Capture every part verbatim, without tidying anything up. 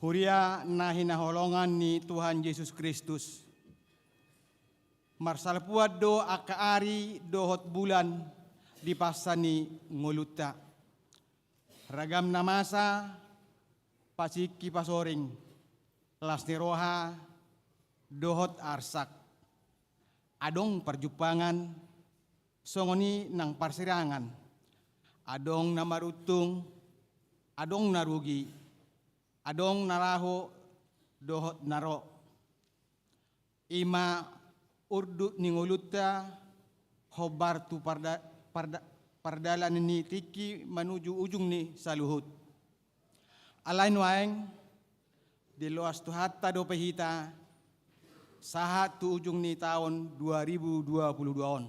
Huria na hinaholongan ni Tuhan Jesus Kristus, marsalpuan do angka ari dohot bulan di pansa ni ngolunta. Ragam na masa, pasingki pasoring, las ni roha, dohot arsak. Adong parjumpangan, songon i nang parsirangan. Adong na maruntung, adong na rugi, adong na laho, dohot na ro. I ma urdut ni ngolunta, hombar tu parda-, parda-, pardalan ni tingki manuju ujung ni saluhut. Alai nuaeng, diloas Tuhanta dope hita, sahat tu ujung ni taon dua ribu dua puluh dua on.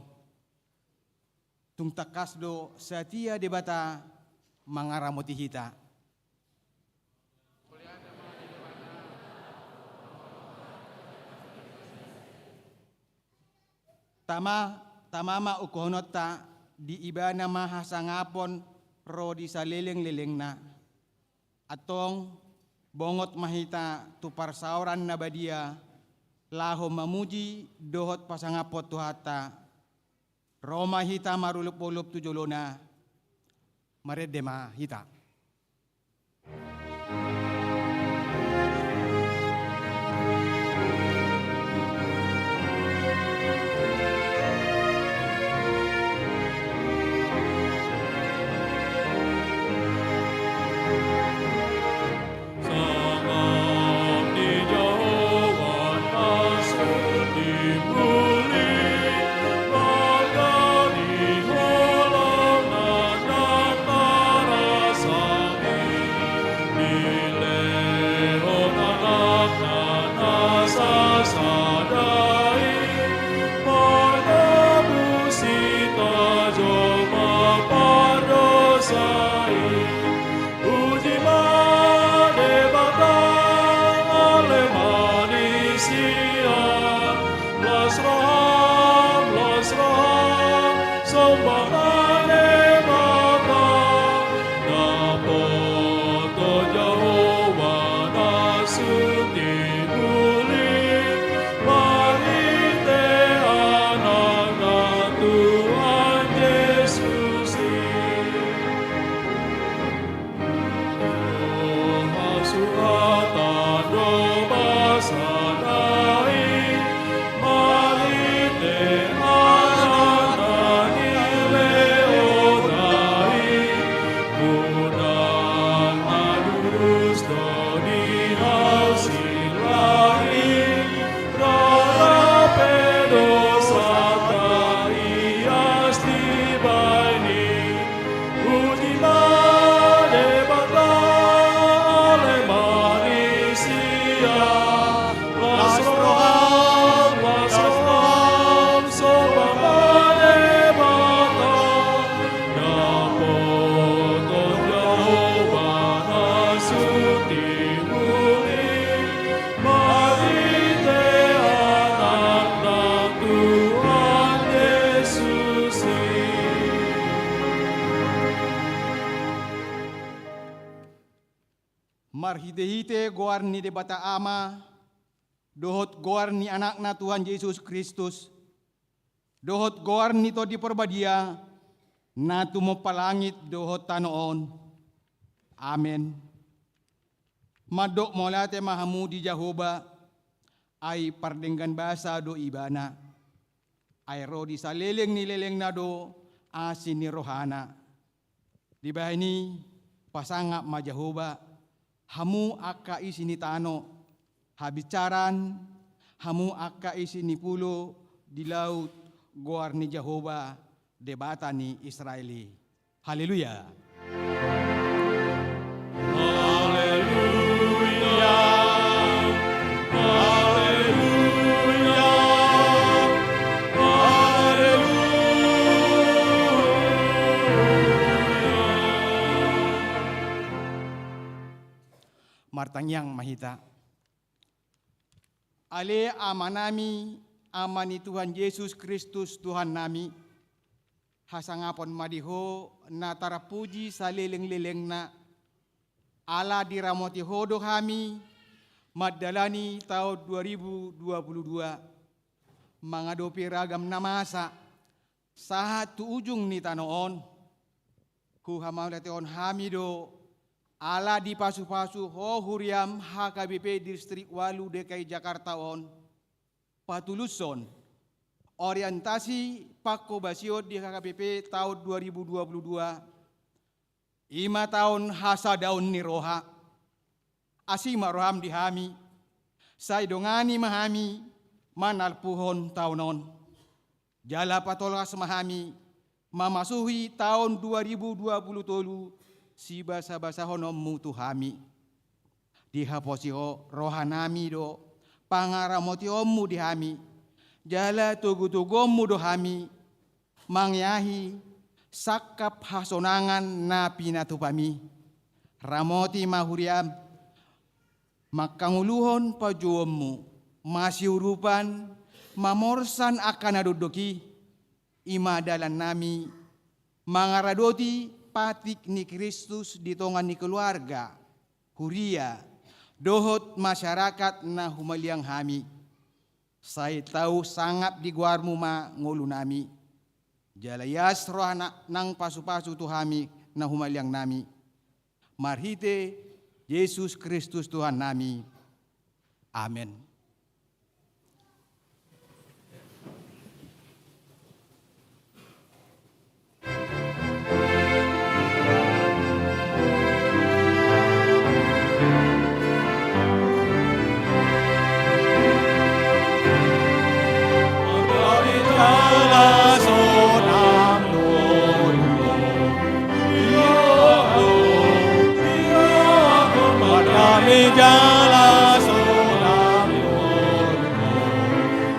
Tung tangkas do satia Debata mangaramoti hita. Tama, tama ma ungkuhononta, di Ibana ma hasangapon ro di saleleng-lelengna. Antong, bongot ma hita tu parsaoran na badia, laho mamuji dohot pasangaphon Tuhanta. Ro ma hita marolopolop tu jolona, marende ma hita. Puji ma Debata, ale manisia, las roham, las roham, somba ma Debata. Dapoton Jahowa na suti muli, marhite Anakna Tuhan Jesus i. Puji ma Debata, ale manisia, las roham, las roham, somba ma Debata. Dapoton Jahowa na suti muli, marhite Anakna Tuhan Jesus i. Marhitehite goar ni Debata Ama, dohot goar ni Anakna Tuhan Jesus Kristus, dohot goar ni Tondi Parbadia, na tumompa langit dohot tano on. Amen. Mandok mauliate ma hamu di Jahowa, ai pardenggan basa do Ibana. Ai ro di saleleng ni lelengna do asi ni rohana. Dibahen i, pasangap ma Jahowa, hamu angka isi ni tano, habinsaran, hamu angka isi ni pulo di laut, goar ni Jahowa, Debata ni Israel i. Haleluya. Haleluya. Haleluya. Haleluya. Martangiang ma hita. Ale Amanami, Ama ni Tuhan Jesus Kristus Tuhannami, hasangapon ma di Ho na tarpuji salelenglelengna, ala diramoti Ho do hami mandalani taon dua ribu dua puluh dua, mangadopi ragam na masa sahat tu ujung ni tano on. Huhamauliatehon hami do ala dipasupasu Ho huriaM H K B P Distrik Walu D K I Jakarta on, patulushon orientasi panghobasion di H K B P taon dua ribu dua puluh dua, i ma taon hasadaon ni roha. Asi ma rohaM di hami, sai dongani ma hami manalpuhon taon on. Jala patolhas ma hami mamasuhi taon dua ribu dua puluh tolu sibasabasahononMu tu hami. Dihaposi Ho rohanami do pangaramotionMu di hami, jala togutoguonMu do hami mangeahi sangkap hasonangan na pinatupaMi. Ramoti ma huriaM mangkangoluhon pajouonMu, masiurupan mamorsan angka na dokdok i, i ma dalannami mangaradoti patik ni Kristus di tonga ni keluarga, huria, dohot masyarakat na humaliang hami. Sai tau sangap di goarMu ma ngolunami. Jala ias roha na-, nang pasupasu tu hami na humaliangnami. Marhite Jesus Kristus Tuhannami. Amen.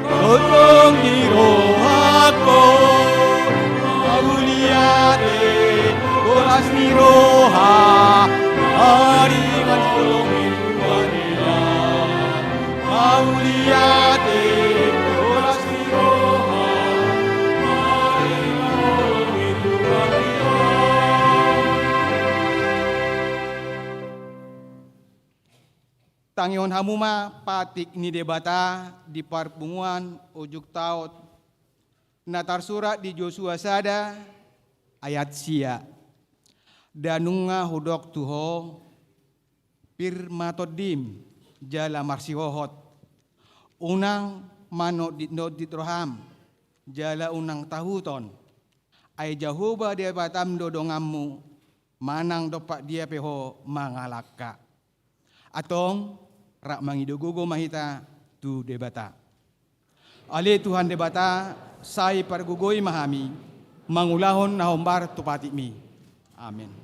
Gondang ni rohangku, mauliate, horas ni roha, maringan holong i tu Tuhan i. Mauliate, horas ni roha, maringan holong i tu Tuhan i. Tangihon hamu ma patik ni Debata di parpunguan unjuk taon na tarsurat di Josua sada ayat sia. Nda nunga hudok tu ho pir ma tondim jala marsihohot, unang manonditnondit roham jala unang tahuton. Ai Jahowa Debatam do donganmu, manang dompak dia pe ho mangalangka. Antong, rap mangido gogo ma hita tu Debata. Ale Tuhan Debata, sai pargogoi ma hami mangulahon na hombar tu patikmi. Amen.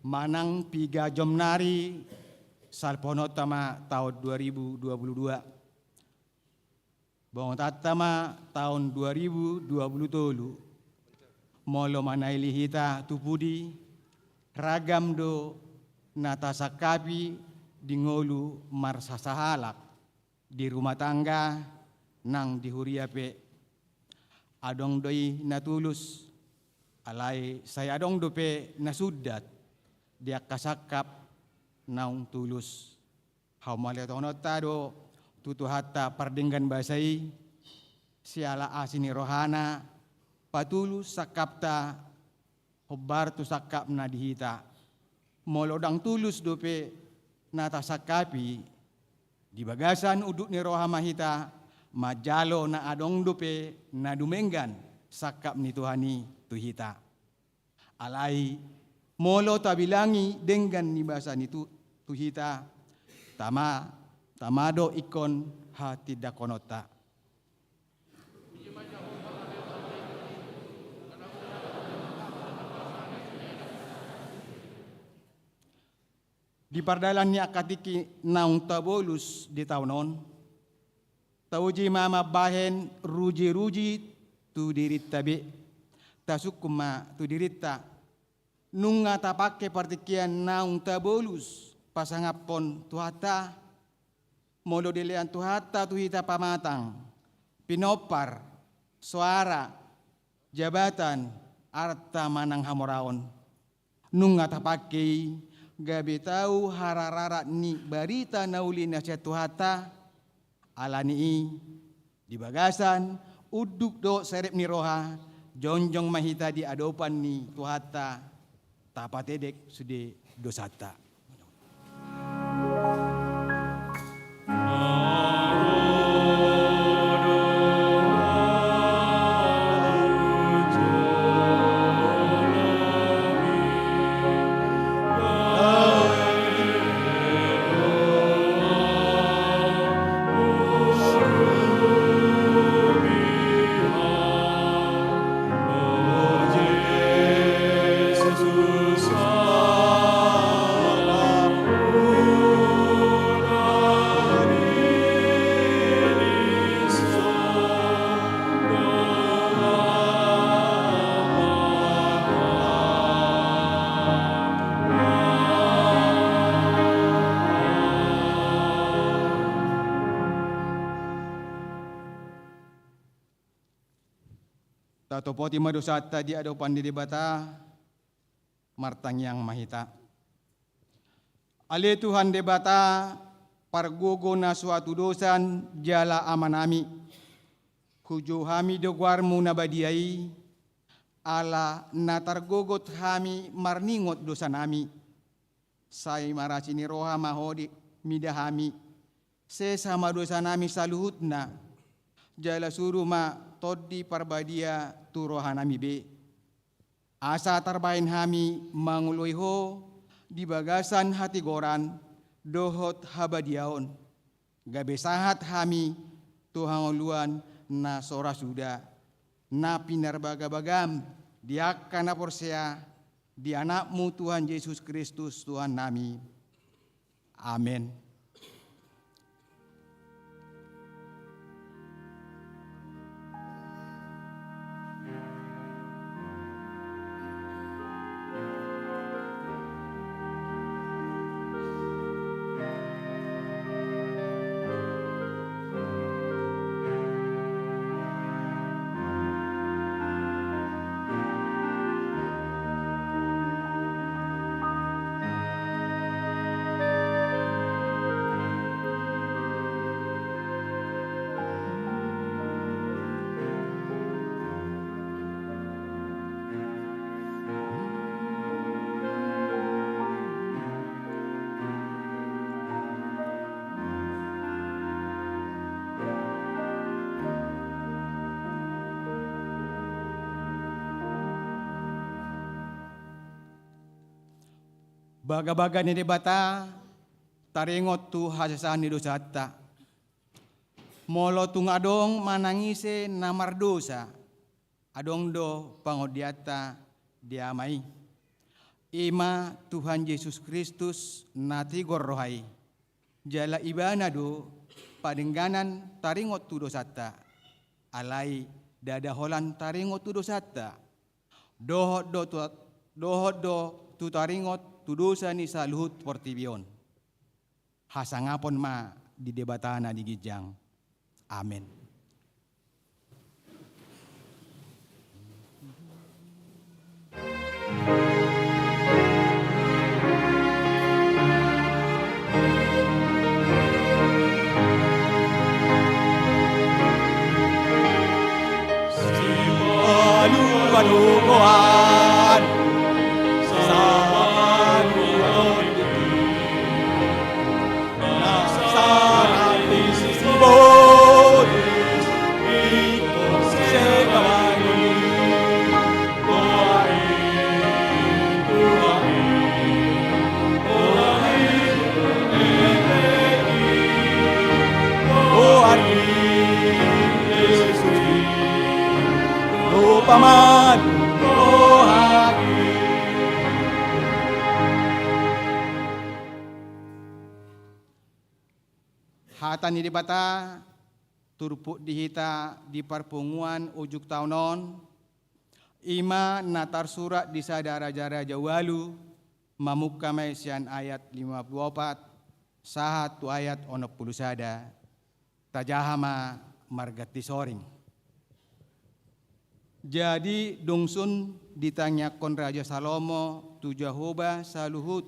Manang piga jom nari, salpuhononta ma taon dua ribu dua puluh dua. Bongotanta ma taon dua ribu dua puluh tolu. Molo manaili hita tu pudi, ragam do na tasangkapi di ngolu marsasahalak, di rumah tangga nang di huria pe. Adong do i na tulus, alai sai adong dope na sundat di angka sangkap naung tulus. Haumaliatehononta do tu Tuhanta pardenggan basa i, siala asi ni rohana, patulus sangkapta, hombar tu sangkapna di hita. Molo ndang tulus dope na tasangkapi, di bagasan unduk ni roha ma hita manjalo na adong dope na dumenggan sangkap ni Tuhan i tu hita. Alai, molo tabilangi denggan ni basa ni tu, tu hita, tama, tama do ingkon hatindangkononta. Di pardalan ni angka tingki naung tabolus di taon on, tauji ma mambahen ruji-ruji tu dirinta be. Tasungkun ma tu dirinta. Nunga tapangke partingkian naung tabolus pasangaphon Tuhanta, molo dilean Tuhanta tu hita pamatang, pinompar, soara, jabatan, arta manang hamoraon. Nunga tapangke i gabe tau harararat ni barita na uli na sian Tuhanta, ala ni i di bagasan unduk dohot serep ni roha, jongjong ma hita di adopan ni Tuhanta, tapatedek sude dosanta. Tatopoti ma dosanta di adopan ni Debata, martangiang ma hita. Ale Tuhan Debata, pargogo na so hatudosan jala Amanami, hujou hami do goarmu na badia i, ala na targogot hami marningot dosanami. Sai marasi ni roha ma Ho di mida hami. Sesa ma dosanami saluhutna. Jala suru ma Tondi Parbadia tu rohanami be. Asa tarbahen hami mangoloi Ho di bagasan hatigoran dohot habadiaon. Gabe sahat hami tu hangoluan na so ra suda, na pinarbagabagam di angka na porsea di Anakmu Tuhan Jesus Kristus Tuhannami. Amen. Bagabaga ni Debata taringot tu hasesaan ni dosanta. Molo tung adong manang ise na mardosa, adong do pangondianta di Ama i. I ma Tuhan Jesus Kristus na tigor roha i. Jala Ibana do padengganan taringot tu dosanta. Alai ndada holan taringot tu dosanta. Dohot do tu, dohot do tu taringot tu dosa ni saluhut portibi on. Hasangapon ma di Debata na di ginjang. Amen. Tuhan, sabar, Hata ni Debata turpuk di hita di parpunguan ujung taon on, i ma na tarsurat di sada Raja-raja ualu, mamungka ma i sian ayat lima pulu opat sahat tu ayat onom pulu sada. Tajaha ma marganti soring. Jadi dung sun ditangiangkon Raja Salomo tu Jahowa saluhut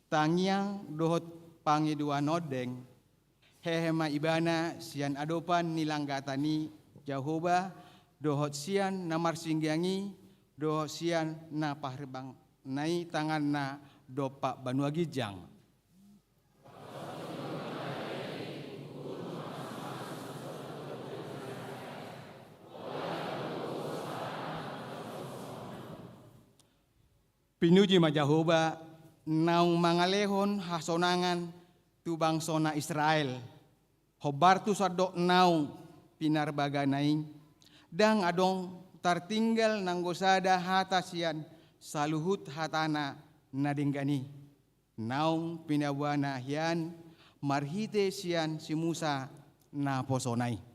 tangiang dohot pangidoan ondeng, hehe ma ibana sian adopan ni langgatan i Jahowa, dohot sian na marsinggang i, dohot sian na paharbangna i tanganna dompak banua ginjang. Pinuji ma Jahowa, naung mangalehon hasonangan tu bangsona Israel. Hombar tu sandok naung pinarbagana i, ndang adong tartinggal nanggo sada hata sian saluhut hatana na denggan i. Naung pinaboana hian marhite sian si Musa naposona i.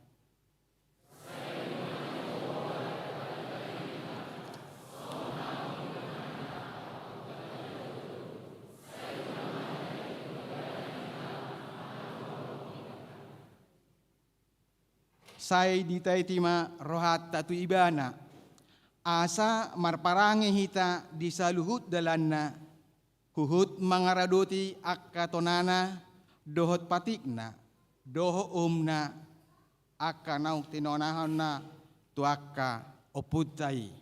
Sai ditaiti ma rohanta tu Ibana, asa marparange hita di saluhut dalanna, huhut mangaradoti angka tonana dohot patikna, dohot uhumna, angka naung tinonahonna tu angka ompunta i.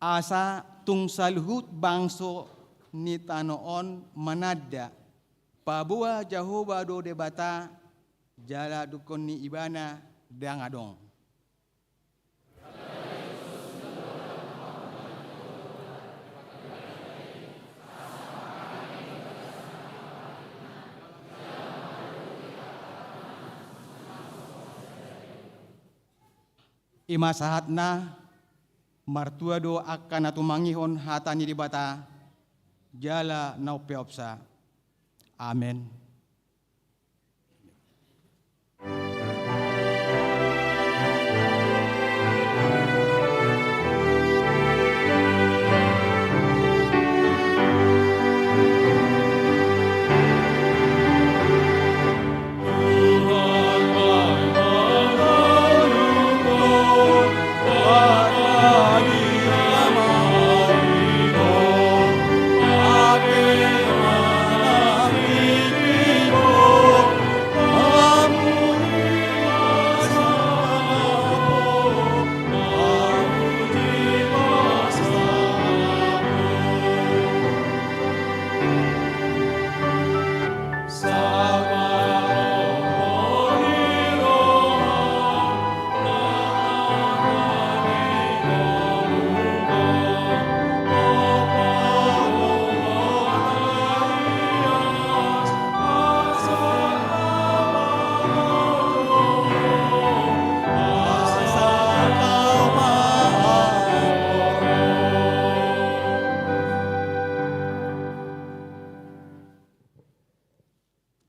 Asa tung saluhut bangso ni tano on mananda, paboa Jahowa do Debata, jala dungkon ni Ibana ndang adong. I ma sahatna. Martua do angka na tumangihon hata ni Debata, jala na umpeopsa. Amen.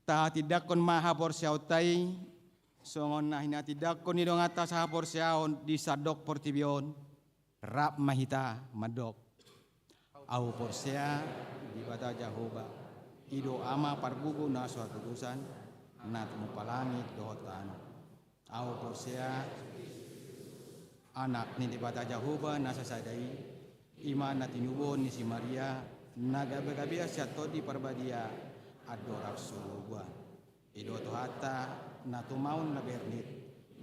Tahatindangkon ma haporseaonta i, songon na hinatindangkon ni donganta sahaporseaon di sandok portibi on. Rap ma hita mandok. Ahu porsea di Debata Jahowa, i do Ama pargogo na so hatudosan, na tumompa langit dohot tano. Ahu porsea Anak ni Debata Jahowa na sasada i, i ma na tinubuhon ni si Maria, na gabegabean sian Tondi Parbadia, andorang so lobuan. I do Tuhanta, na tumaon na bernit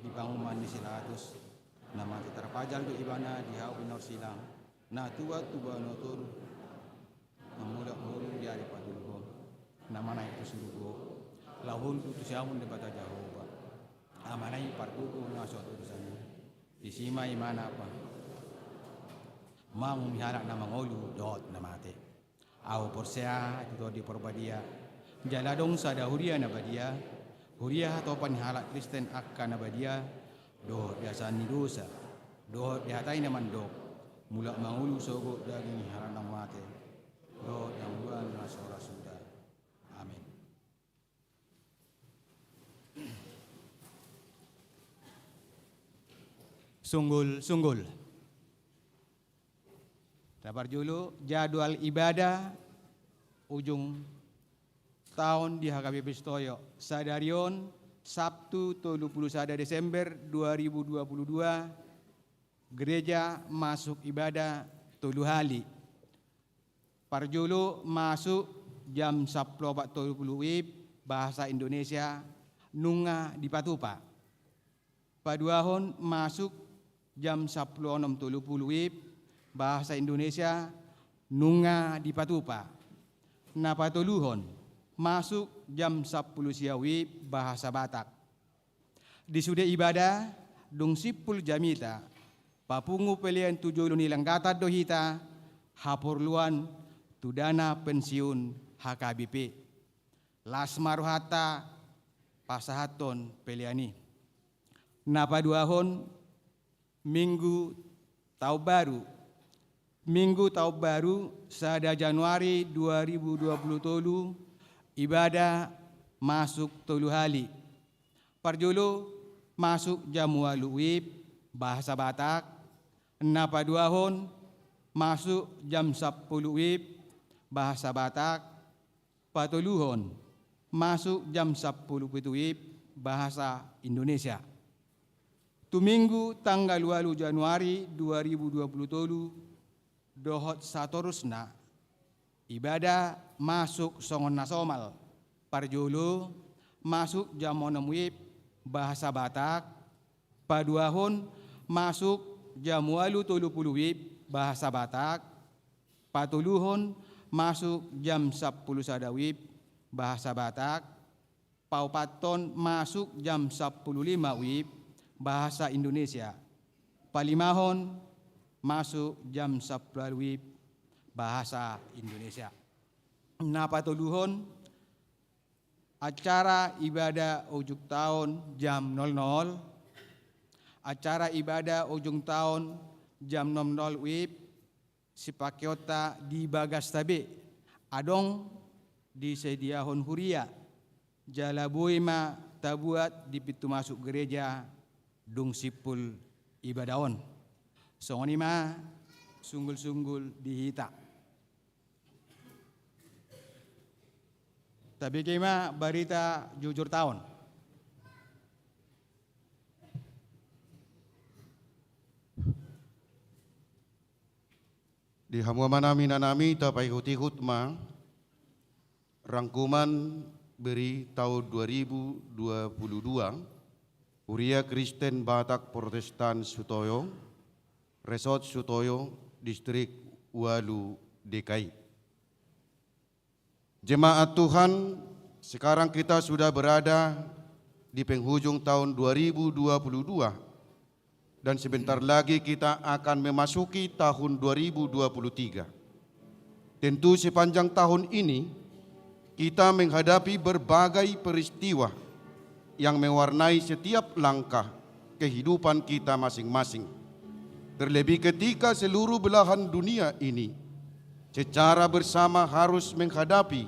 di panguhuman ni si Pilatus, na mate tarpajal do ibana di hau binarsilang, na tuat tu banua toru, na mulak mangolu di ari patoluhon, na manaek tu surgo, laho hundul tu siamun Debata Jahowa, Amana i pargogo na so utusan i. Disi ma ibana manguhumi halak na mangolu dohot na mate. Ahu porsea tu Tondi Parbadia, jala adong sada huria na badia, huria hatopan ni halak Kristen angka na badia, dohot ganup dosa, dohot hatai na mandok, mulak mangolu sogot daging ni halak na mate, dohot hangoluan na so ra suda. Amen. Sunggul-sunggul. Taparjolo jadwal ibadah ujung taon di H K B P Sitoyo. Sadari on Sabtu tolu pulu sada Desember dua ribu dua pulu dua, gereja masuk ibadah tolu hali. Parjolo masuk jam sampulu opat tolu pulu WIB bahasa Indonesia, nunga dipatupa. Paduahon masuk jam sampulu onom tolu pulu WIB bahasa Indonesia, nunga dipatupa. Na patoluhon masuk jam sampulu sia WIB bahasa Batak. Di sude ibadah, dung simpul jamita, papungu pelean tu jolo ni langgatan do hita, haporluan tu dana pensiun H K B P. Las ma rohanta pasahathon pelean i. Na paduahon, Minggu Taon Baru. Minggu Taon Baru, sada Januari dua ribu dua pulu tolu, ibadah masuk tolu hali. Parjolo masuk jam ualu WIB bahasa Batak, na paduahon masuk jam sampulu WIB bahasa Batak, patoluhon masuk jam sampulu pitu WIB bahasa Indonesia. Tu Minggu tanggal ualu Januari dua ribu dua pulu tolu dohot satorusna, ibadah masuk songon na somal. Parjolo masuk jam onom WIB bahasa Batak, paduahon masuk jam ualu tolu pulu WIB bahasa Batak, patoluhon masuk jam sampulu sada WIB bahasa Batak, paopathon masuk jam sampulu lima WIB bahasa Indonesia, palimahon masuk jam sampulu ualu WIB bahasa Indonesia. Na patoluhon, acara ibadah ujung taon jam nol nol, acara ibadah ujung taon jam onom nol WIB, sipakeonta di bagasta be, adong disediahon huria, jala boi ma tabuat di pintu masuk gereja, dung simpul ibadah on. Songon i ma sunggul-sunggul di hita. Tabege ma barita jujur taon. Di hamu amanami, inanami, tapaihut-ihut ma rangkuman beri taon dua ribu dua puluh dua, Huria Kristen Batak Protestan Sutoyo, Resort Sutoyo, Distrik ualu D K I. Jemaat Tuhan, sekarang kita sudah berada di penghujung tahun dua ribu dua puluh dua, dan sebentar lagi kita akan memasuki tahun dua ribu dua puluh tiga. Tentu sepanjang tahun ini, kita menghadapi berbagai peristiwa yang mewarnai setiap langkah kehidupan kita masing-masing. Terlebih ketika seluruh belahan dunia ini secara bersama harus menghadapi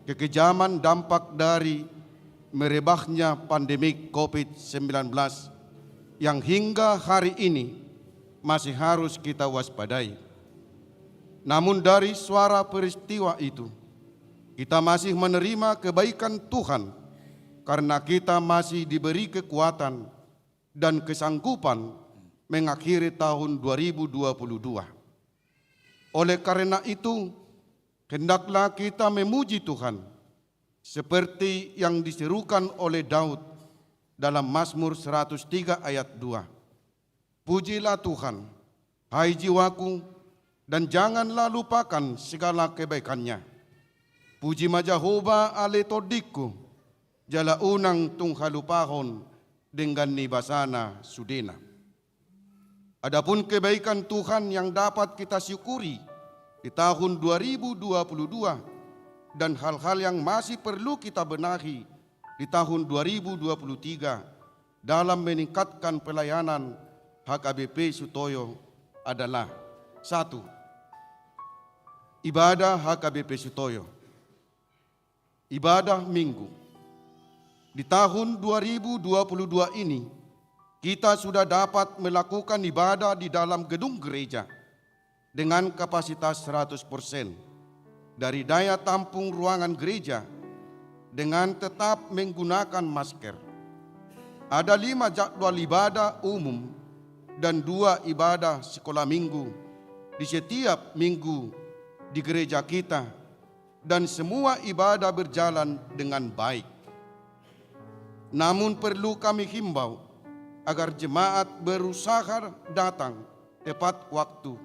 kekejaman dampak dari merebaknya pandemi covid sembilan belas yang hingga hari ini masih harus kita waspadai. Namun dari suara peristiwa itu, kita masih menerima kebaikan Tuhan karena kita masih diberi kekuatan dan kesanggupan mengakhiri tahun dua ribu dua puluh dua. Oleh karena itu, hendaklah kita memuji Tuhan, seperti yang diserukan oleh Daud dalam Mazmur seratus tiga ayat dua. Pujilah Tuhan, hai jiwaku, dan janganlah lupakan segala kebaikannya. Puji ma Jahowa ale tondingku, jala unang tung halupahon denggan ni basana sudena. Adapun kebaikan Tuhan yang dapat kita syukuri di tahun dua ribu dua puluh dua dan hal-hal yang masih perlu kita benahi di tahun dua ribu dua puluh tiga dalam meningkatkan pelayanan H K B P Sutoyo adalah: satu, ibadah H K B P Sutoyo. Ibadah Minggu. Di tahun dua ribu dua puluh dua ini, kita sudah dapat melakukan ibadah di dalam gedung gereja dengan kapasitas seratus persen dari daya tampung ruangan gereja dengan tetap menggunakan masker. Ada lima jadwal ibadah umum dan dua ibadah sekolah minggu di setiap minggu di gereja kita, dan semua ibadah berjalan dengan baik. Namun perlu kami himbau agar jemaat berusaha datang tepat waktu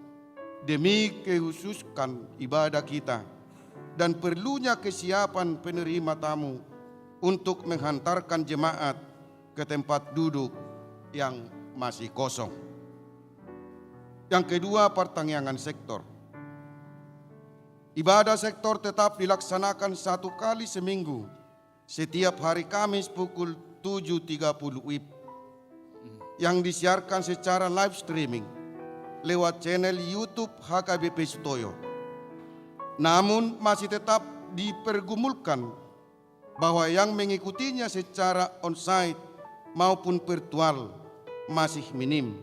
demi kehususkan ibadah kita dan perlunya kesiapan penerima tamu untuk menghantarkan jemaat ke tempat duduk yang masih kosong. Yang kedua, partangiangan sektor. Ibadah sektor tetap dilaksanakan satu kali seminggu, setiap hari Kamis pukul tujuh tiga puluh W I B, yang disiarkan secara live streaming lewat channel YouTube H K B P Sutoyo. Namun, masih tetap dipergumulkan bahwa yang mengikutinya secara onsite maupun virtual masih minim.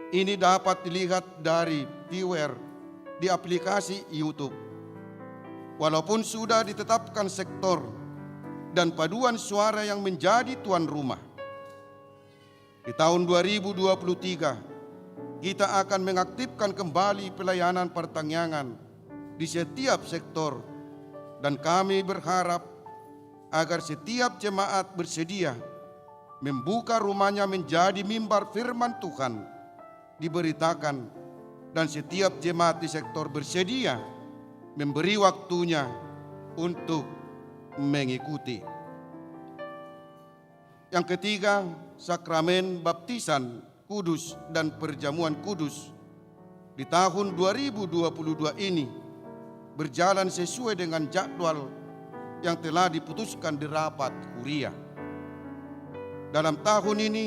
Ini dapat dilihat dari viewer di aplikasi YouTube. Walaupun sudah ditetapkan sektor dan paduan suara yang menjadi tuan rumah, di tahun dua ribu dua puluh tiga, kita akan mengaktifkan kembali pelayanan partangiangan di setiap sektor, dan kami berharap agar setiap jemaat bersedia membuka rumahnya menjadi mimbar firman Tuhan diberitakan, dan setiap jemaat di sektor bersedia memberi waktunya untuk mengikuti. Yang ketiga, sakramen baptisan kudus dan perjamuan kudus di tahun dua ribu dua puluh dua ini berjalan sesuai dengan jadwal yang telah diputuskan di rapat huria. Dalam tahun ini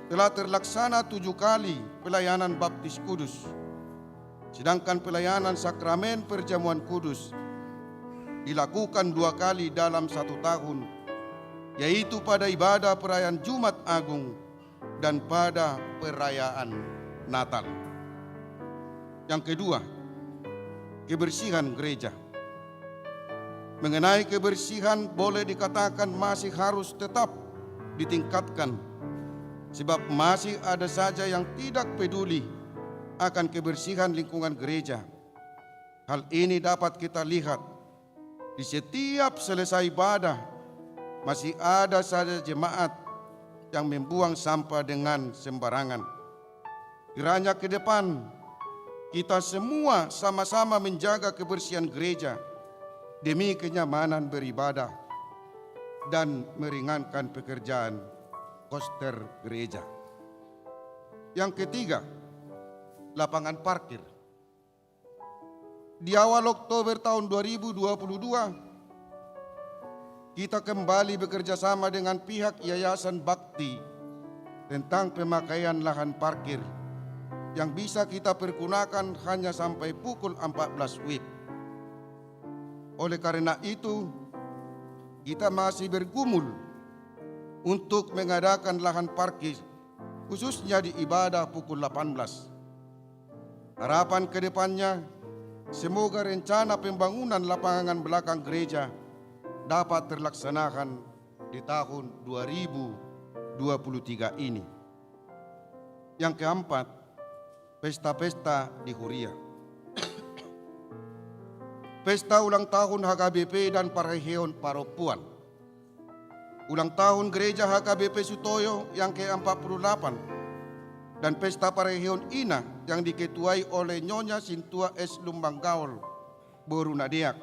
telah terlaksana tujuh kali pelayanan baptis kudus, sedangkan pelayanan sakramen perjamuan kudus dilakukan dua kali dalam satu tahun, yaitu pada ibadah perayaan Jumat Agung dan pada perayaan Natal. Yang kedua, kebersihan gereja. Mengenai kebersihan, boleh dikatakan masih harus tetap ditingkatkan, sebab masih ada saja yang tidak peduli akan kebersihan lingkungan gereja. Hal ini dapat kita lihat di setiap selesai ibadah, masih ada saja jemaat yang membuang sampah dengan sembarangan. Kiranya ke depan, kita semua sama-sama menjaga kebersihan gereja demi kenyamanan beribadah dan meringankan pekerjaan koster gereja. Yang ketiga, lapangan parkir. Di awal Oktober tahun dua ribu dua puluh dua, kita kembali bekerja sama dengan pihak Yayasan Bakti tentang pemakaian lahan parkir yang bisa kita pergunakan hanya sampai pukul empat belas W I B. Oleh karena itu, kita masih bergumul untuk mengadakan lahan parkir, khususnya di ibadah pukul delapan belas. Harapan ke depannya, semoga rencana pembangunan lapangan belakang gereja dapat terlaksanakan di tahun dua ribu dua puluh tiga ini. Yang keempat, pesta-pesta di huria. Pesta ulang tahun H K B P dan Parheheon Parompuan. Ulang tahun Gereja H K B P Sutoyo yang keempat puluh delapan, dan pesta parheheon ina yang diketuai oleh Nyonya Sintua S Lumban Gaol, boru Nadeak,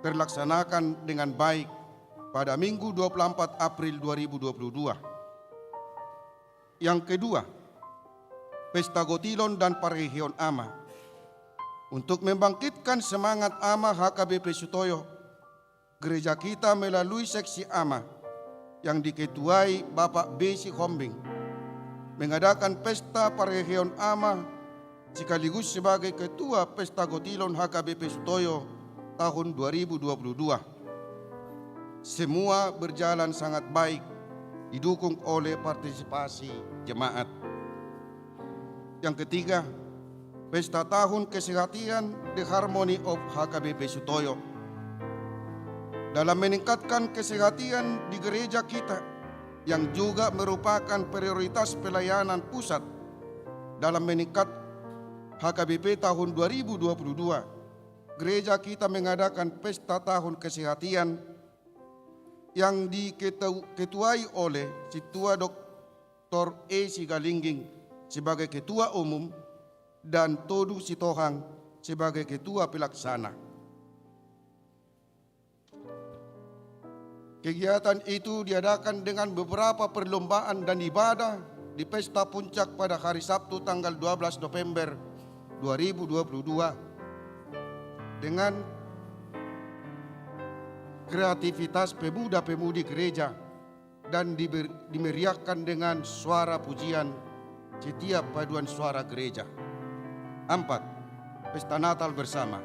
terlaksanakan dengan baik pada Minggu dua puluh empat April dua ribu dua puluh dua. Yang kedua, pesta gotilon dan parheheon ama. Untuk membangkitkan semangat ama H K B P Sutoyo, gereja kita melalui seksi ama yang diketuai Bapak B Sihombing mengadakan pesta parheheon ama sekaligus sebagai ketua pesta gotilon H K B P Sutoyo tahun dua ribu dua puluh dua. Semua berjalan sangat baik, didukung oleh partisipasi jemaat. Yang ketiga, pesta tahun kesehatan The Harmony of H K B P Sutoyo. Dalam meningkatkan kesehatan di gereja kita, yang juga merupakan prioritas pelayanan pusat dalam meningkat H K B P tahun dua ribu dua puluh dua, gereja kita mengadakan pesta tahun kesehatan yang diketuai oleh Sintua Doktor E Sigalingging sebagai ketua umum dan Todu Sitohang sebagai ketua pelaksana. Kegiatan itu diadakan dengan beberapa perlombaan dan ibadah di pesta puncak pada hari Sabtu tanggal dua belas November dua ribu dua puluh dua dengan kreativitas pemuda-pemudi gereja dan diber-, dimeriahkan dengan suara pujian setiap paduan suara gereja. Empat, pesta Natal bersama.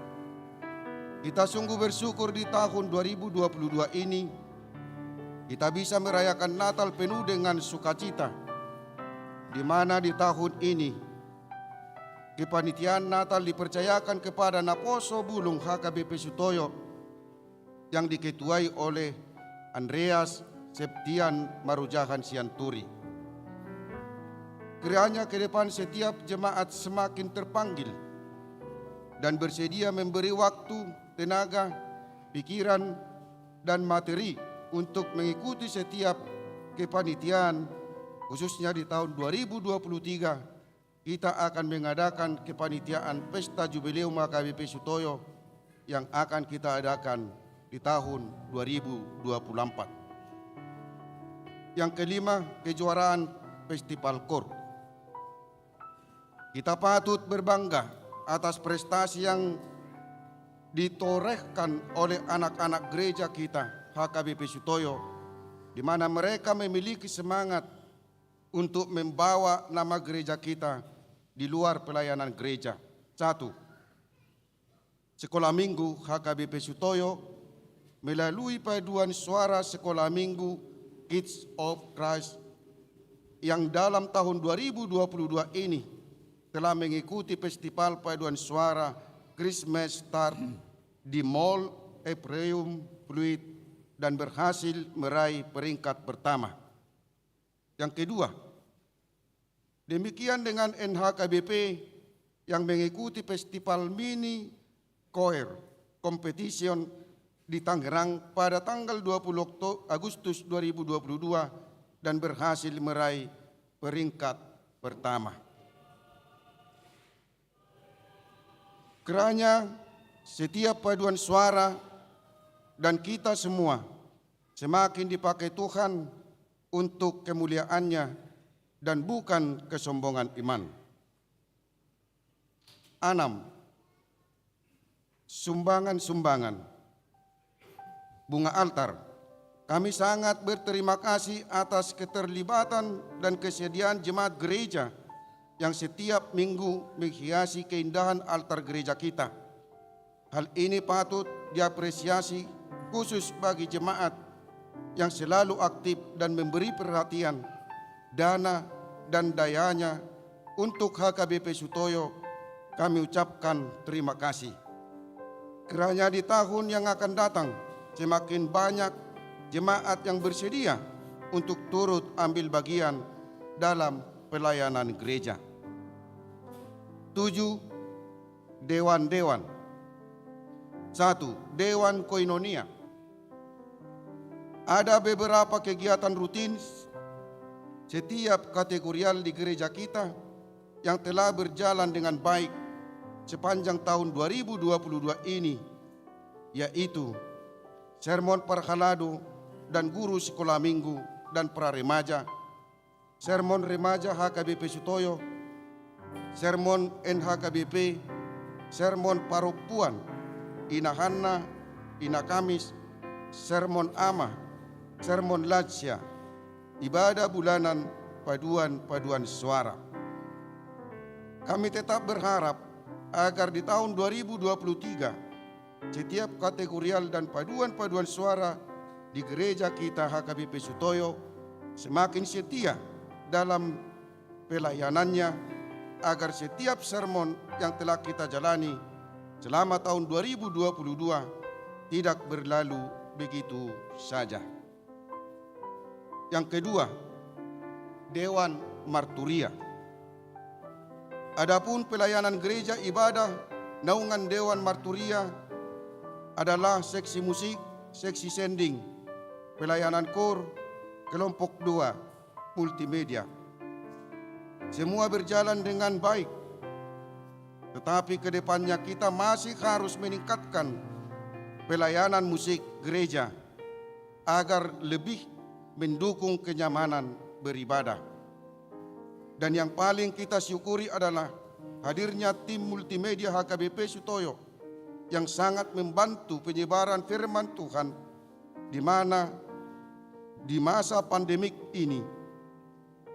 Kita sungguh bersyukur di tahun dua ribu dua puluh dua ini, kita bisa merayakan Natal penuh dengan sukacita, di mana di tahun ini kepanitiaan Natal dipercayakan kepada Naposo Bulung H K B P Sutoyo yang diketuai oleh Andreas Septian Marujahan Sianturi. Kiranya ke depan setiap jemaat semakin terpanggil dan bersedia memberi waktu, tenaga, pikiran, dan materi untuk mengikuti setiap kepanitiaan, khususnya di tahun dua ribu dua puluh tiga, kita akan mengadakan kepanitiaan Pesta Jubileum H K B P Sutoyo yang akan kita adakan di tahun dua ribu dua puluh empat. Yang kelima, kejuaraan Festival Kor. Kita patut berbangga atas prestasi yang ditorehkan oleh anak-anak gereja kita, H K B P Sutoyo, di mana mereka memiliki semangat untuk membawa nama gereja kita di luar pelayanan gereja. Satu, Sekolah Minggu H K B P Sutoyo melalui paduan suara Sekolah Minggu Kids of Christ yang dalam tahun dua ribu dua puluh dua ini telah mengikuti festival paduan suara Christmas Start di Mall Atrium Pluit dan berhasil meraih peringkat pertama. Yang kedua, demikian dengan N H K B P yang mengikuti festival mini choir competition di Tangerang pada tanggal dua puluh Okto-, Agustus dua ribu dua puluh dua dan berhasil meraih peringkat pertama. Kiranya setiap paduan suara dan kita semua semakin dipakai Tuhan untuk kemuliaan-Nya dan bukan kesombongan iman. Enam, sumbangan-sumbangan. Bunga altar. Kami sangat berterima kasih atas keterlibatan dan kesediaan jemaat gereja yang setiap minggu menghiasi keindahan altar gereja kita. Hal ini patut diapresiasi khusus bagi jemaat yang selalu aktif dan memberi perhatian, dana, dan dayanya untuk H K B P Sutoyo, kami ucapkan terima kasih. Kiranya di tahun yang akan datang, semakin banyak jemaat yang bersedia untuk turut ambil bagian dalam pelayanan gereja. Tujuh, dewan-dewan. Satu, dewan koinonia. Ada beberapa kegiatan rutin setiap kategorial di gereja kita yang telah berjalan dengan baik sepanjang tahun dua ribu dua puluh dua ini, yaitu sermon parhalado dan guru sekolah minggu dan praremaja, sermon remaja H K B P Sutoyo, sermon N H K B P, sermon parompuan, Ina Hanna, Ina Kamis, sermon ama, sermon lansia, ibadah bulanan, paduan-paduan suara. Kami tetap berharap agar di tahun dua ribu dua puluh tiga, setiap kategorial dan paduan-paduan suara di gereja kita H K B P Sutoyo semakin setia dalam pelayanannya, agar setiap sermon yang telah kita jalani selama tahun dua ribu dua puluh dua tidak berlalu begitu saja. Yang kedua, dewan marturia. Adapun pelayanan gereja ibadah naungan dewan marturia adalah seksi musik, seksi sending, pelayanan kor, kelompok doa, multimedia. Semua berjalan dengan baik. Tetapi ke depannya kita masih harus meningkatkan pelayanan musik gereja agar lebih mendukung kenyamanan beribadah. Dan yang paling kita syukuri adalah hadirnya tim multimedia H K B P Sutoyo yang sangat membantu penyebaran firman Tuhan, di mana di masa pandemik ini,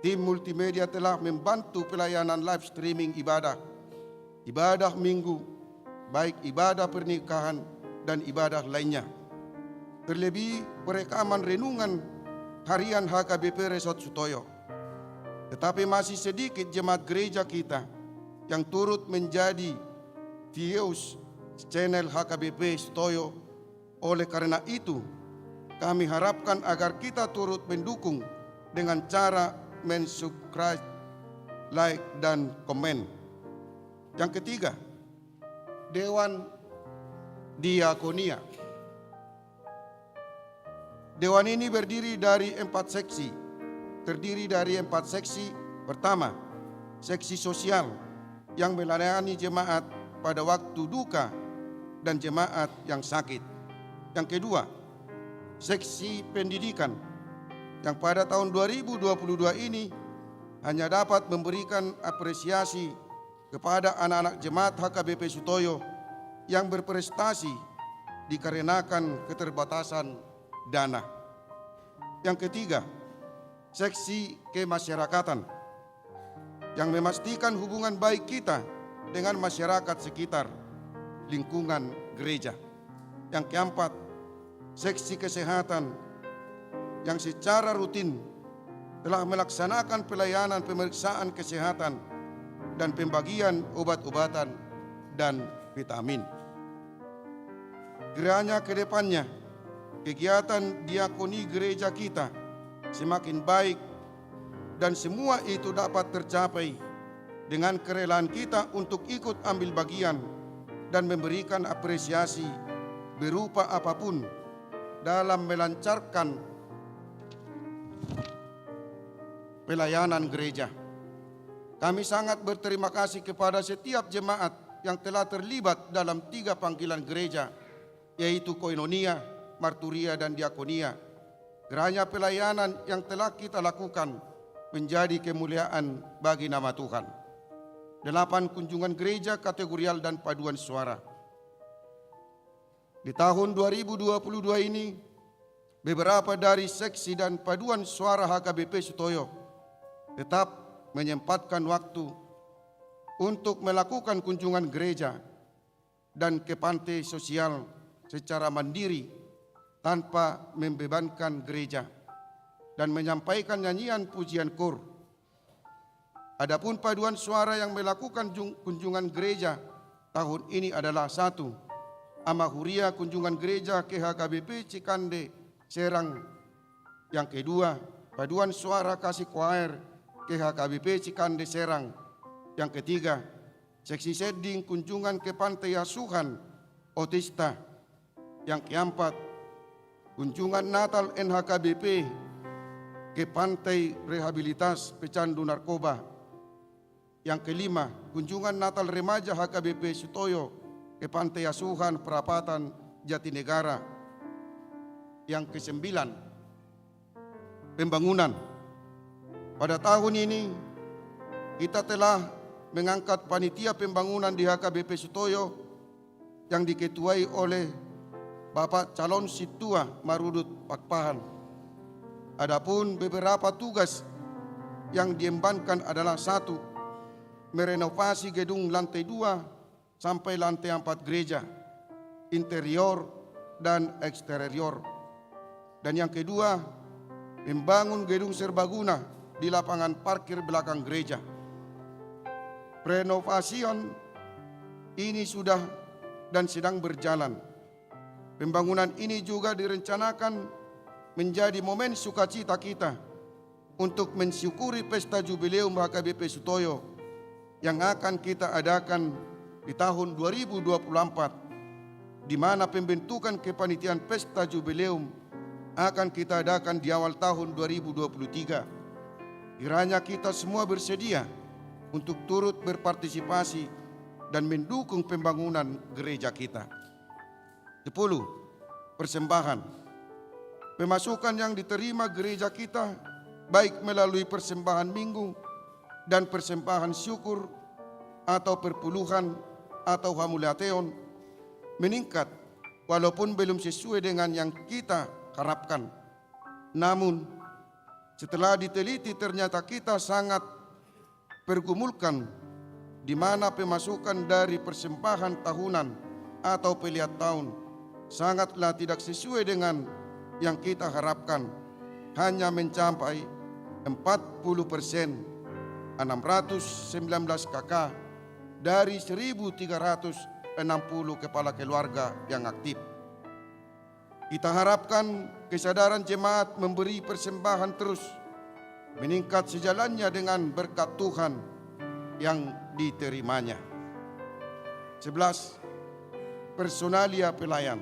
tim multimedia telah membantu pelayanan live streaming ibadah, ibadah minggu, baik ibadah pernikahan dan ibadah lainnya. Terlebih perekaman renungan harian H K B P Resort Sutoyo. Tetapi masih sedikit jemaat gereja kita yang turut menjadi views channel H K B P Sutoyo. Oleh karena itu, kami harapkan agar kita turut mendukung dengan cara mensubscribe, like, dan komen. Yang ketiga, dewan diakonia. Dewan ini berdiri dari empat seksi. Terdiri dari empat seksi. Pertama, seksi sosial yang melayani jemaat pada waktu duka dan jemaat yang sakit. Yang kedua, seksi pendidikan yang pada tahun dua ribu dua puluh dua ini hanya dapat memberikan apresiasi kepada anak-anak jemaat H K B P Sutoyo yang berprestasi dikarenakan keterbatasan dana. Yang ketiga, seksi kemasyarakatan yang memastikan hubungan baik kita dengan masyarakat sekitar lingkungan gereja. Yang keempat, seksi kesehatan yang secara rutin telah melaksanakan pelayanan pemeriksaan kesehatan dan pembagian obat-obatan dan vitamin. Kiranya ke depannya kegiatan diakoni gereja kita semakin baik dan semua itu dapat tercapai dengan kerelaan kita untuk ikut ambil bagian dan memberikan apresiasi berupa apapun dalam melancarkan pelayanan gereja. Kami sangat berterima kasih kepada setiap jemaat yang telah terlibat dalam tiga panggilan gereja, yaitu koinonia, marturia, dan diakonia. Kiranya pelayanan yang telah kita lakukan menjadi kemuliaan bagi nama Tuhan. Delapan, kunjungan gereja kategorial dan paduan suara. Di tahun dua ribu dua puluh dua ini, beberapa dari seksi dan paduan suara H K B P Sutoyo tetap menyempatkan waktu untuk melakukan kunjungan gereja dan ke panti sosial secara mandiri tanpa membebankan gereja dan menyampaikan nyanyian pujian kor. Adapun paduan suara yang melakukan jung-, kunjungan gereja tahun ini adalah satu, Ama Huria kunjungan gereja ke H K B P Cikande Serang. Yang kedua, paduan suara kasih koir ke H K B P Cikande Serang. Yang ketiga, seksi sending kunjungan ke Pantai Asuhan Otista. Yang keempat, kunjungan Natal N H K B P ke Pantai Rehabilitas Pecandu Narkoba. Yang kelima, kunjungan Natal Remaja H K B P Sutoyo ke Pantai Asuhan Perapatan Jatinegara. Yang kesembilan, pembangunan. Pada tahun ini, kita telah mengangkat panitia pembangunan di H K B P Sutoyo yang diketuai oleh Bapak Calon Sintua Marudut Pakpahan. Adapun beberapa tugas yang diembankan adalah: satu, merenovasi gedung lantai dua sampai lantai empat gereja, interior dan eksterior. Dan yang kedua, membangun gedung serbaguna di lapangan parkir belakang gereja. Renovasion ini sudah dan sedang berjalan. Pembangunan ini juga direncanakan menjadi momen sukacita kita untuk mensyukuri pesta jubileum H K B P Sutoyo yang akan kita adakan di tahun dua ribu dua puluh empat, di mana pembentukan kepanitiaan pesta jubileum akan kita adakan di awal tahun dua ribu dua puluh tiga. Kiranya kita semua bersedia untuk turut berpartisipasi dan mendukung pembangunan gereja kita. Sepuluh, persembahan. Pemasukan yang diterima gereja kita, baik melalui persembahan minggu dan persembahan syukur atau perpuluhan atau hamuliateon, meningkat walaupun belum sesuai dengan yang kita harapkan. Namun, setelah diteliti, ternyata kita sangat pergumulkan, di mana pemasukan dari persembahan tahunan atau peliat tahun sangatlah tidak sesuai dengan yang kita harapkan, hanya mencapai empat puluh persen, enam ratus sembilan belas K K, dari seribu tiga ratus enam puluh kepala keluarga yang aktif. Kita harapkan kesadaran jemaat memberi persembahan terus meningkat sejalannya dengan berkat Tuhan yang diterimanya. Sebelas, personalia pelayan.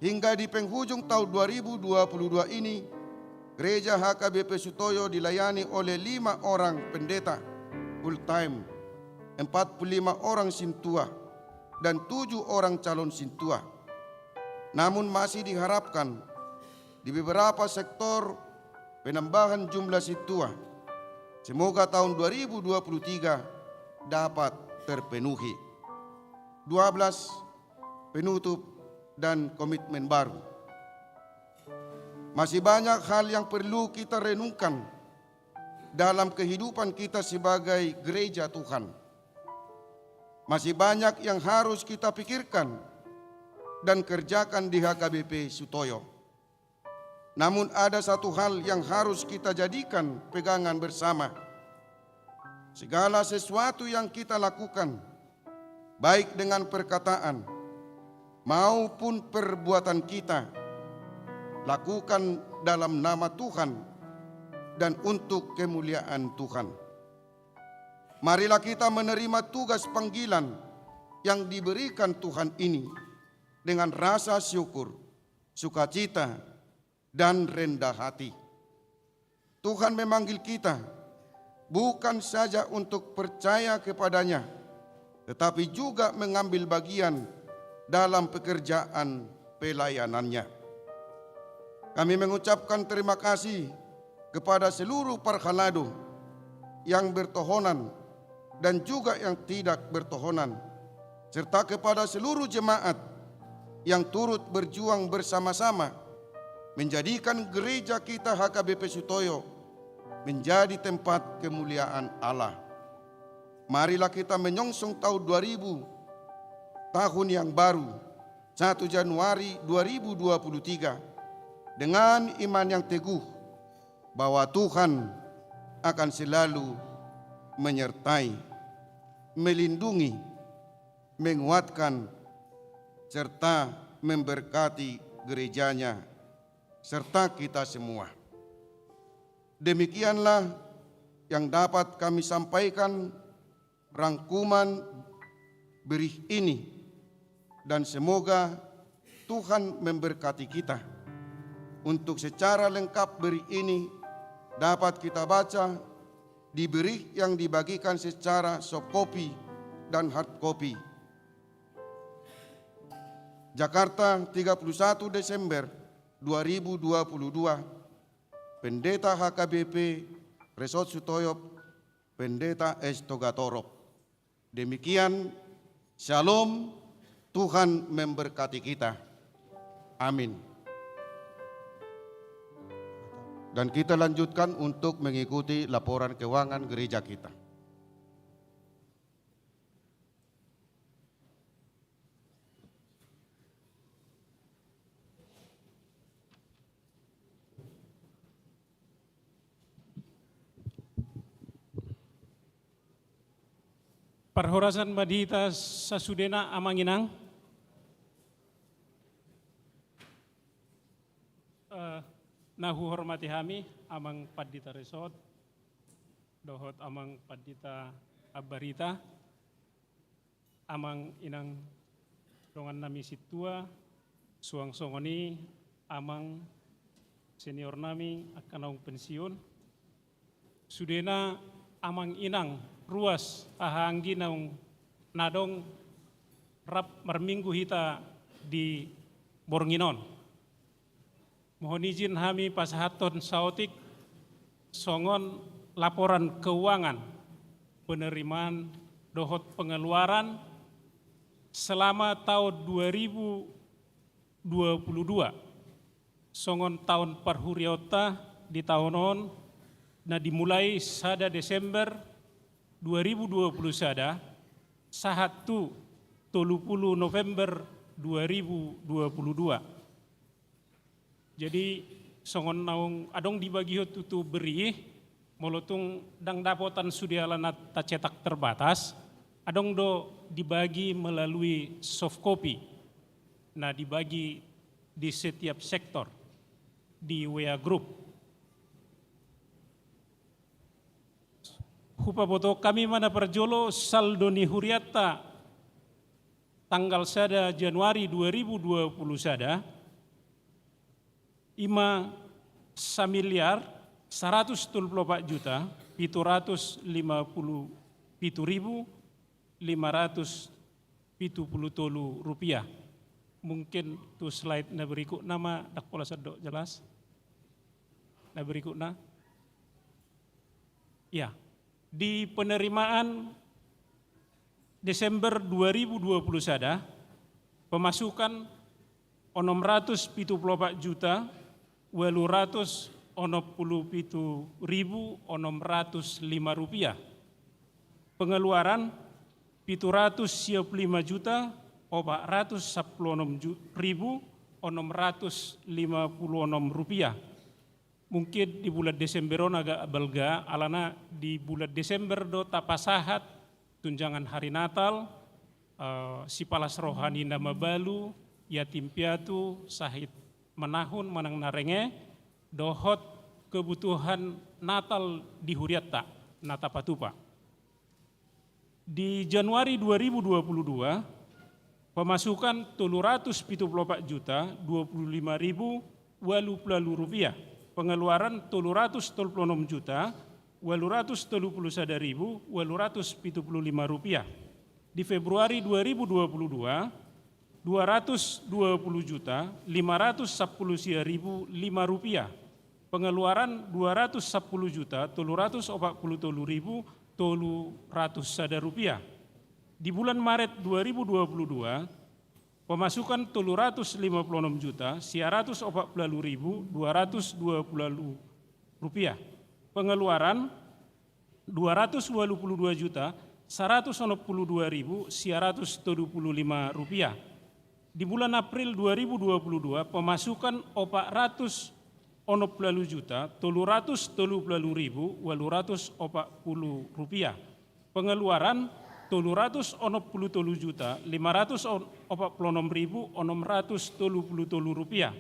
Hingga di penghujung tahun dua ribu dua puluh dua ini, Gereja H K B P Sutoyo dilayani oleh lima orang pendeta full time, empat puluh lima orang sintua, dan tujuh orang calon sintua. Namun masih diharapkan di beberapa sektor penambahan jumlah sintua. Semoga tahun dua ribu dua puluh tiga dapat terpenuhi. Dua belas, penutup dan komitmen baru. Masih banyak hal yang perlu kita renungkan dalam kehidupan kita sebagai gereja Tuhan. Masih banyak yang harus kita pikirkan dan kerjakan di H K B P Sutoyo. Namun ada satu hal yang harus kita jadikan pegangan bersama. Segala sesuatu yang kita lakukan, baik dengan perkataan maupun perbuatan kita, lakukan dalam nama Tuhan dan untuk kemuliaan Tuhan. Marilah kita menerima tugas panggilan yang diberikan Tuhan ini dengan rasa syukur, sukacita, dan rendah hati. Tuhan memanggil kita bukan saja untuk percaya kepada-Nya, tetapi juga mengambil bagian dalam pekerjaan pelayanan-Nya. Kami mengucapkan terima kasih kepada seluruh parhalado yang bertohonan dan juga yang tidak bertohonan, serta kepada seluruh jemaat yang turut berjuang bersama-sama menjadikan gereja kita H K B P Sutoyo menjadi tempat kemuliaan Allah. Marilah kita menyongsong tahun dua ribu, tahun yang baru, satu Januari dua ribu dua puluh tiga, dengan iman yang teguh bahwa Tuhan akan selalu menyertai, melindungi, menguatkan, serta memberkati gereja-Nya serta kita semua. Demikianlah yang dapat kami sampaikan rangkuman berih ini, dan semoga Tuhan memberkati kita. Untuk secara lengkap berih ini dapat kita baca di berih yang dibagikan secara soft copy dan hard copy. Jakarta, tiga puluh satu Desember dua ribu dua puluh dua, Pendeta H K B P Resort Sutoyop, Pendeta S Togatorop. Demikian, Shalom, Tuhan memberkati kita. Amin. Dan kita lanjutkan untuk mengikuti laporan keuangan gereja kita. Parhorasan ma di hita sasudena, Amang Inang. Eh, na huhormati hami, Amang Pandita Resort, dohot Amang Pandita Ambarita, Amang Inang dongannami sintua, suang songon i Amang seniornami angka naung pensiun, sudena Amang Inang, ruas, haha anggi naung, na adong rap marminggu hita di borngin on. Mohon izin hami pasahathon saotik songon laporan keuangan, penerimaan dohot pengeluaran selama taon dua ribu dua puluh dua. Songon taon parhuriaonta di taon on, na dimulai sada Desember dua ribu dua puluh sada sahat tu tolu pulu November dua ribu dua puluh dua. Jadi, songon naung adong dibagihon tutu berih, molo tung ndang dapotan sude alana tacetak terbatas, adong do dibagi melalui soft copy, na dibagi di setiap sektor di W A group. Hupabotohon hami ma na parjolo saldo ni hurianta tanggal sada Januari dua ribu dua puluh sada, i ma samiliar saratus tolu pulu opat juta pitu ratus lima pulu pitu ribu lima ratus pitu pulu tolu rupiah. Mungkin tu slide na berikutna ma, ndang pola sandok jelas. Na berikutna. Ya, di penerimaan Desember dua ribu dua puluh sada, pemasukan onom ratus pitu pulu opat juta ualu ratus onom pulu pitu ribu onom ratus lima rupiah. Pengeluaran pitu ratus sia pulu lima juta opat ratus sampulu onom ju-, ribu onom ratus lima pulu onom rupiah. Mungkin di bulan Desember on agak balga, alana di bulan Desember do tapasahat tunjangan hari Natal, eh, sipalas roha ni na mabalu, yatim piatu, sahit manahun manang na renge, dohot kebutuhan Natal di hurianta na tapatupa. Di Januari dua ribu dua puluh dua, pemasukan tolu ratus pitu pulu opat juta dua pulu lima ribu ualu pulu ualu rupiah. Pengeluaran tolu ratus tolu pulu onom juta ualu ratus tolu pulu sada ribu ualu ratus pitu pulu lima rupiah. Di Februari dua ribu dua puluh dua, dua ratus dua puluh juta lima ratus sampulu sia ribu lima rupiah. Pengeluaran dua ratus sampulu juta tolu ratus opat pulu tolu ribu tolu ratus sada rupiah. Di bulan Maret dua ribu dua puluh dua, pemasukan tolu ratus lima pulu onom juta sia ratus opat pulu ualu ribu dua ratus dua pulu ualu rupiah. Pengeluaran dua ratus ualu pulu dua juta saratus onom pulu dua ribu sia ratus tolu pulu lima rupiah. Di bulan April dua ribu dua puluh dua, pemasukan opat ratus onom pulu ualu juta tolu ratus tolu pulu ualu ribu ualu ratus opat pulu rupiah. Pengeluaran tolu ratus onom pulu tolu juta lima ratus opat pulu onom ribu onom ratus tolu pulu tolu rupiah.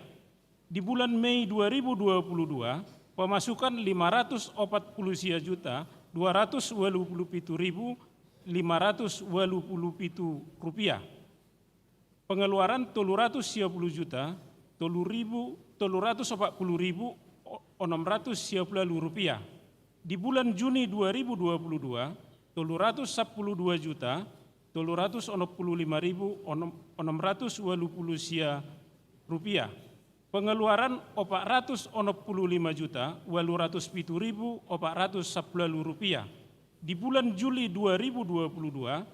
Di bulan Mei dua ribu dua puluh dua, pemasukan lima ratus opat puluh sia juta dua ratus walu puluh pitu ribu lima ratus walu puluh pitu rupiah. Pengeluaran tolu ratus sia puluh juta tolu ribu tolu ratus opat puluh ribu onom ratus sia puluh walu rupiah. Di bulan Juni dua ribu dua puluh dua, tolu ratus sapuluh dua juta tolu ratus onom puluh lima ribu onom ratus walu puluh sia rupiah. Pengeluaran opat ratus onom puluh lima juta walu ratus pitu ribu opat ratus sapuluh walu rupiah. Di bulan Juli dua ribu dua puluh dua,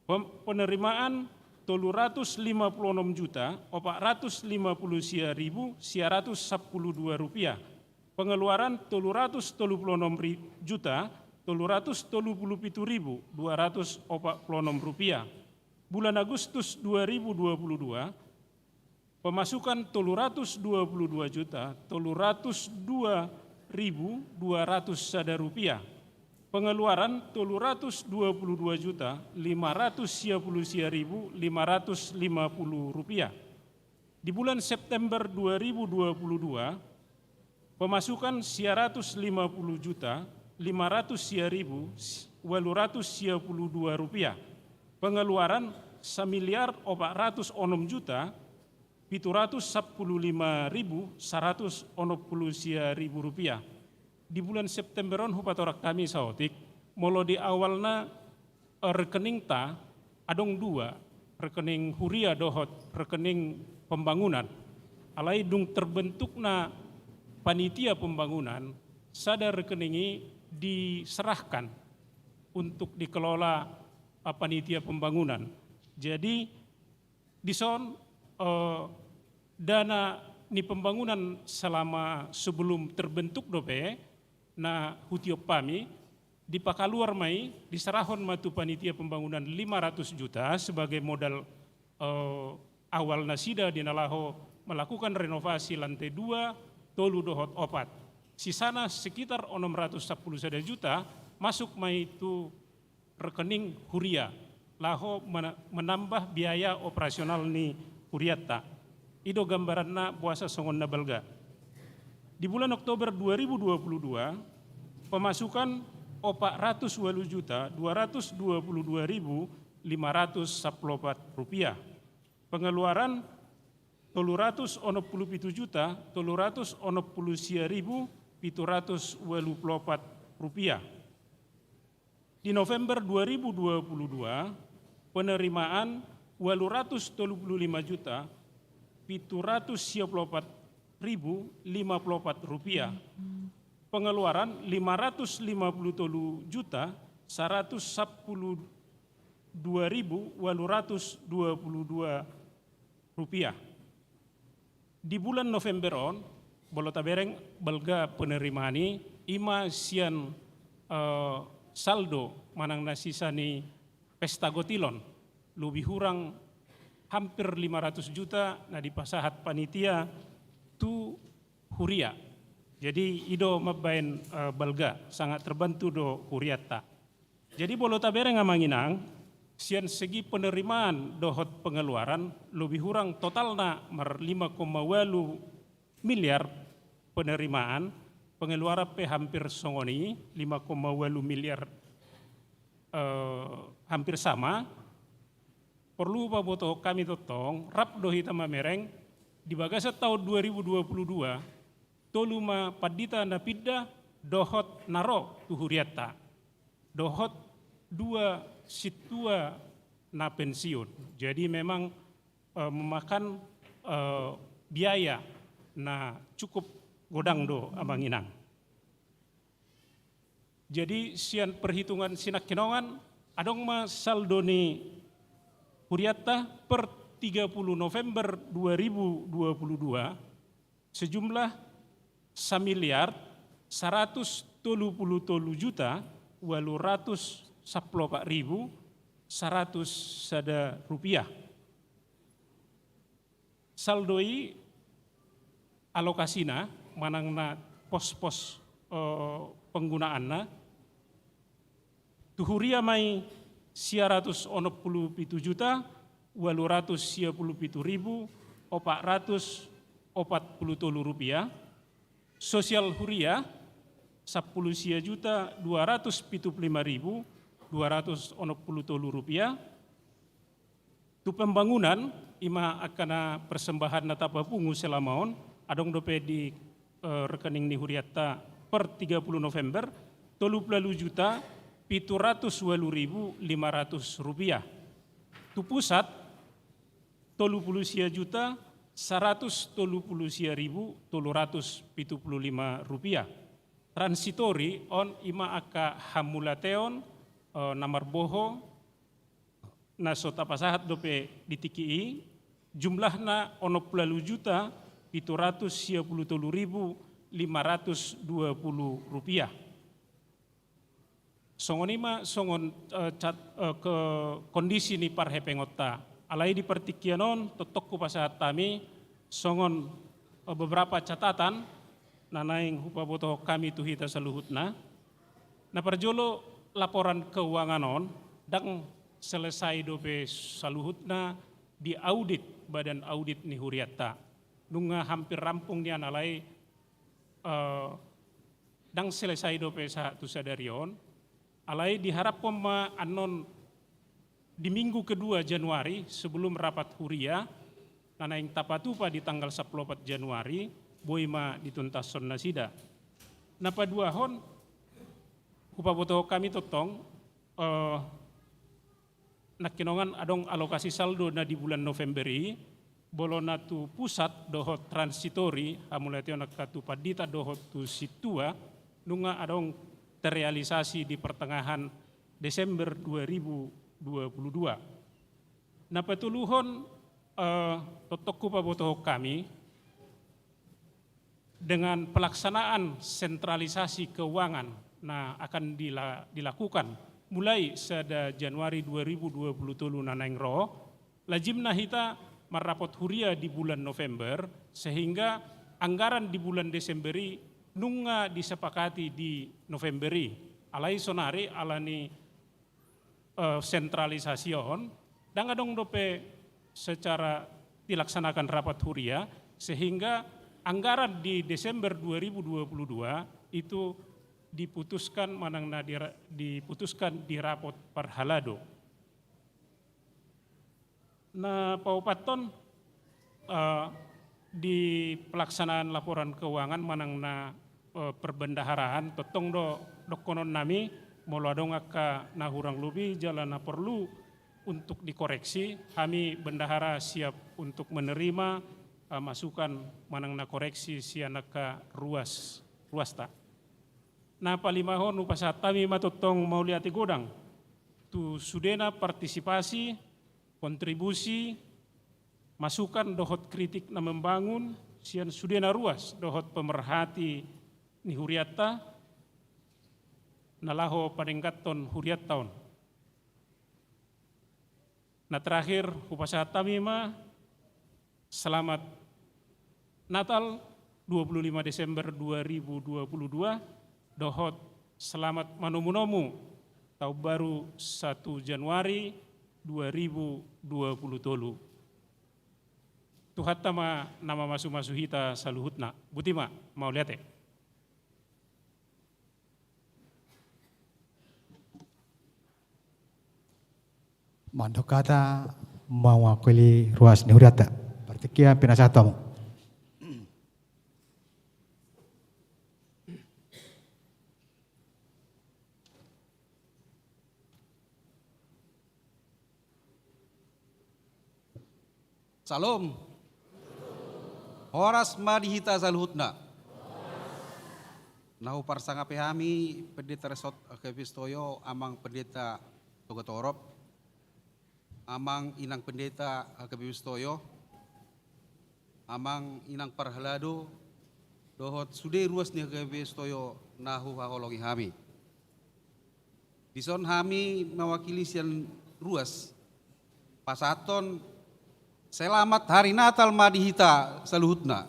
pem-, penerimaan tolu ratus lima puluh onom juta opat ratus lima puluh sia ribu sia ratus sapuluh dua rupiah. Pengeluaran tolu ratus tolu puluh onom ri-, juta tolu ratus tolu puluh pitu ribu dua ratus opat puluh onom rupiah. Bulan Agustus dua ribu dua puluh dua, pemasukan tolu ratus dua puluh dua juta tolu ratus dua ribu dua ratus sada rupiah. Pengeluaran tolu ratus dua puluh dua juta lima ratus sia puluh sia ribu lima ratus lima puluh rupiah. Di bulan September dua ribu dua puluh dua, pemasukan sia ratus lima puluh juta lima ratus sia ribu walu ratus sia puluh dua rupiah. Pengeluaran samiliar opat ratus onom juta pitu ratus sapuluh lima ribu saratus onom puluh sia ribu rupiah. Di bulan September on hupatorang hami saotik, molo di awalna, eh, rekeningta adong dua, rekening huria dohot rekening pembangunan. Alai dung terbentukna panitia pembangunan, sada rekening i diserahkan untuk dikelola, eh, panitia pembangunan. Jadi, dison, eh, dana ni pembangunan selama sebelum terbentuk dope na hutiop hami, dipakaluar ma i, diserahon ma tu panitia pembangunan lima ratus juta sebagai modal, eh, awal nasida di na laho melakukan renovasi lantai dua, tolu dohot opat. Sisana sekitar onom ratus sapuluh sada juta masuk ma i tu rekening huria, laho mena-, menambah biaya operasional ni hurianta. I do gambaranna boasa songon na balga. Di bulan Oktober dua ribu dua puluh dua, pemasukan opat ratus walu juta dua ratus dua puluh dua ribu lima ratus sapuluh opat rupiah. Pengeluaran tolu ratus onom puluh pitu juta tolu ratus onom puluh sia ribu pitu ratus walu puluh opat rupiah. Di November dua ribu dua puluh dua, penerimaan walu ratus tolu puluh lima juta pitu ratus sia puluh opat ribu lima puluh opat rupiah. Pengeluaran lima ratus lima puluh tolu juta saratus sapuluh dua ribu walu ratus dua puluh dua rupiah. Di bulan November on, molo tabereng balga penerimaan i, i ma sian, eh, saldo manang na sisa ni pesta gotilon, lobi hurang hampir lima ratus juta na dipasahat panitia tu huria. Jadi, i do mambaen, eh, balga, sangat terbantu do hurianta. Jadi, molo tabereng amang inang, sian segi penerimaan dohot pengeluaran, lobi hurang totalna mar lima koma walu miliar penerimaan, pengeluaran pe hampir songon i, lima koma walu miliar, eh, hampir sama. Porlu paboto hami tongtong, rap do hita mamereng, di bagasan taon dua ribu dua puluh dua, tolu ma pandita na pinda dohot na ro tu hurianta. Dohot dua sintua na pensiun. Jadi memang, eh, memakan, eh, biaya na cukup godang do amang inang. Jadi sian perhitungan sinangkinongan, adong ma saldo ni hurianta per tiga puluh November dua ribu dua puluh dua, sejumlah samiliar saratus tolu puluh tolu juta walu ratus sapuluh opat ribu saratus sada rupiah. Saldo i alokasina manang na pos-pos, eh, penggunaanna, tu huria ma i sia ratus onom puluh pitu juta walu ratus sia puluh pitu ribu opat ratus opat pulu tolu rupiah, sosial huria sampulu sia juta dua ratus pitu pulu lima ribu dua ratus onom pulu tolu rupiah, tu pembangunan, ima angka na persembahan na tapapungu selama on, adong dope di, eh, rekening ni huriatta per tiga puluh November, tolu pulu ualu juta pitu ratus ualu ribu lima ratus rupiah. Tu pusat, tolu pulu sia juta saratus tolu pulu sia ribu tolu ratus pitu pulu lima rupiah. Transitori on ima angka hamulateon, eh, na marboho, na so tapasahat dope di tingki i, jumlahna onom pulu ualu juta pitu ratus sia pulu tolu ribu lima ratus dua pulu rupiah. Songon i ma songon, eh, cat-, eh, ke kondisi ni parhepengonta. Alai di partingkian on tongtong hupasahat hami songon, eh, beberapa catatan na naeng hupabotohon hami tu hita saluhutna. Na parjolo, laporan keuangan on ndang selesai dope saluhutna diaudit Badan Audit ni huriatta. Nunga hampir rampung nian, alai, eh, ndang selesai dope sahat tu sadari on. Alai diharaphon ma annon di minggu kedua Januari, sebelum rapat huria na naeng tapatupa di tanggal sampulu opat Januari, boi ma dituntashon nasida. Na paduahon, hupabotohon hami tongtong, eh, nangkiningan adong alokasi saldo na di bulan November i, bolona tu pusat dohot transitori, hamulateon angka tu pandita dohot tu sintua, nunga adong terrealisasi di pertengahan Desember dua ribu dua puluh dua. Na patoluhon, eh, tongtong hupabotohon hami, dengan pelaksanaan sentralisasi keuangan na akan dila-, dilakukan mulai sada Januari dua ribu dua puluh tolu na naeng ro, lajimna hita marrapot huria di bulan November, sehingga anggaran di bulan Desember i nunga disepakati di November i. Alai sonari alani, eh, sentralisasi on, ndang adong dope secara dilaksanakan rapat huria, sehingga anggaran di Desember dua ribu dua puluh dua itu diputuskan manang na dira-, diputuskan di rapot parhalado. Na paopathon, eh, di pelaksanaan laporan keuangan manang na, eh, perbendaharaan, tongtong do dohonon nami, molo adong angka na hurang lobi jala na porlu untuk dikoreksi, hami bendahara siap untuk menerima, eh, masukan manang na koreksi sian angka ruas, ruasta. Na palimahon, hupasahat hami ma tongtong mauliate godang tu sudena partisipasi, kontribusi, masukan dohot kritik na membangun sian sudena ruas dohot pemerhati ni huriatta na laho padengganhon huriatta on. Na terakhir, hupasahat hami ma selamat Natal dua puluh lima Desember dua ribu dua puluh dua, dohot selamat manomu-nomu Taon Baru satu Januari dua ribu dua puluh tolu. Tuhanta ma na mamasu-masu hita saluhutna. Boti ma, mauliate. Mandok hata mewakili ruas ni huriatta. Partingkian pinasahat hamu. Syalom. Horas ma di hita saluhutna. Na huparsangapi hami Pendeta Resort H K B P Sitoyo, Amang Pendeta Togatorop, Amang Inang Pendeta H K B P Sitoyo, Amang Inang Parhalado, dohot sude ruas ni H K B P Sitoyo na huhaholongi hami. Dison hami mewakili sian ruas pasahathon selamat hari Natal ma di hita saluhutna.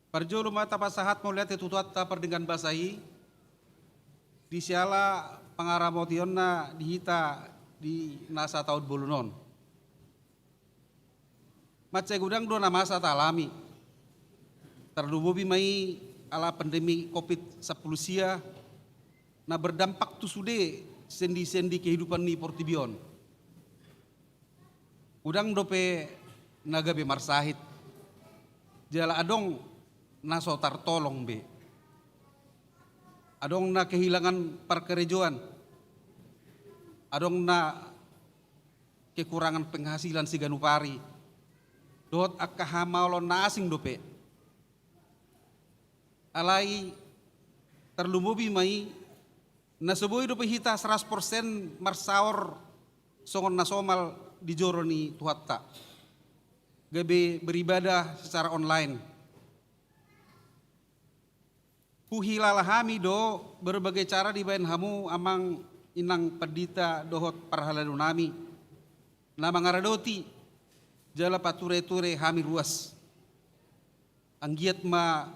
Parjolo ma tapasahat mauliate tu Tuhanta pardenggan basa i, di siala pangaramotionna di hita di nasa taon bolon on. Mansai godang do na masa taalami. Tarlumobi ma i ala pandemi covid sampulu sia na berdampak tu sude sendi-sendi kehidupan ni portibi on. Godang dope na gabe marsahit. Jala adong na so tartolong be. Adong na kehilangan parkarejoan. Adong na kekurangan penghasilan siganup ari. Dohot angka hamaolon na asing dope. Alai tarlumobi ma i, na so boi dope hita seratus persen marsaor songon na somal di joro ni Tuhanta. Gabe beribadah secara online. Huhilala hami do berbagai cara dibaen hamu amang inang pandita dohot parhalado nami. Na mangaradoti jala pature-ture hami ruas. Anggiat ma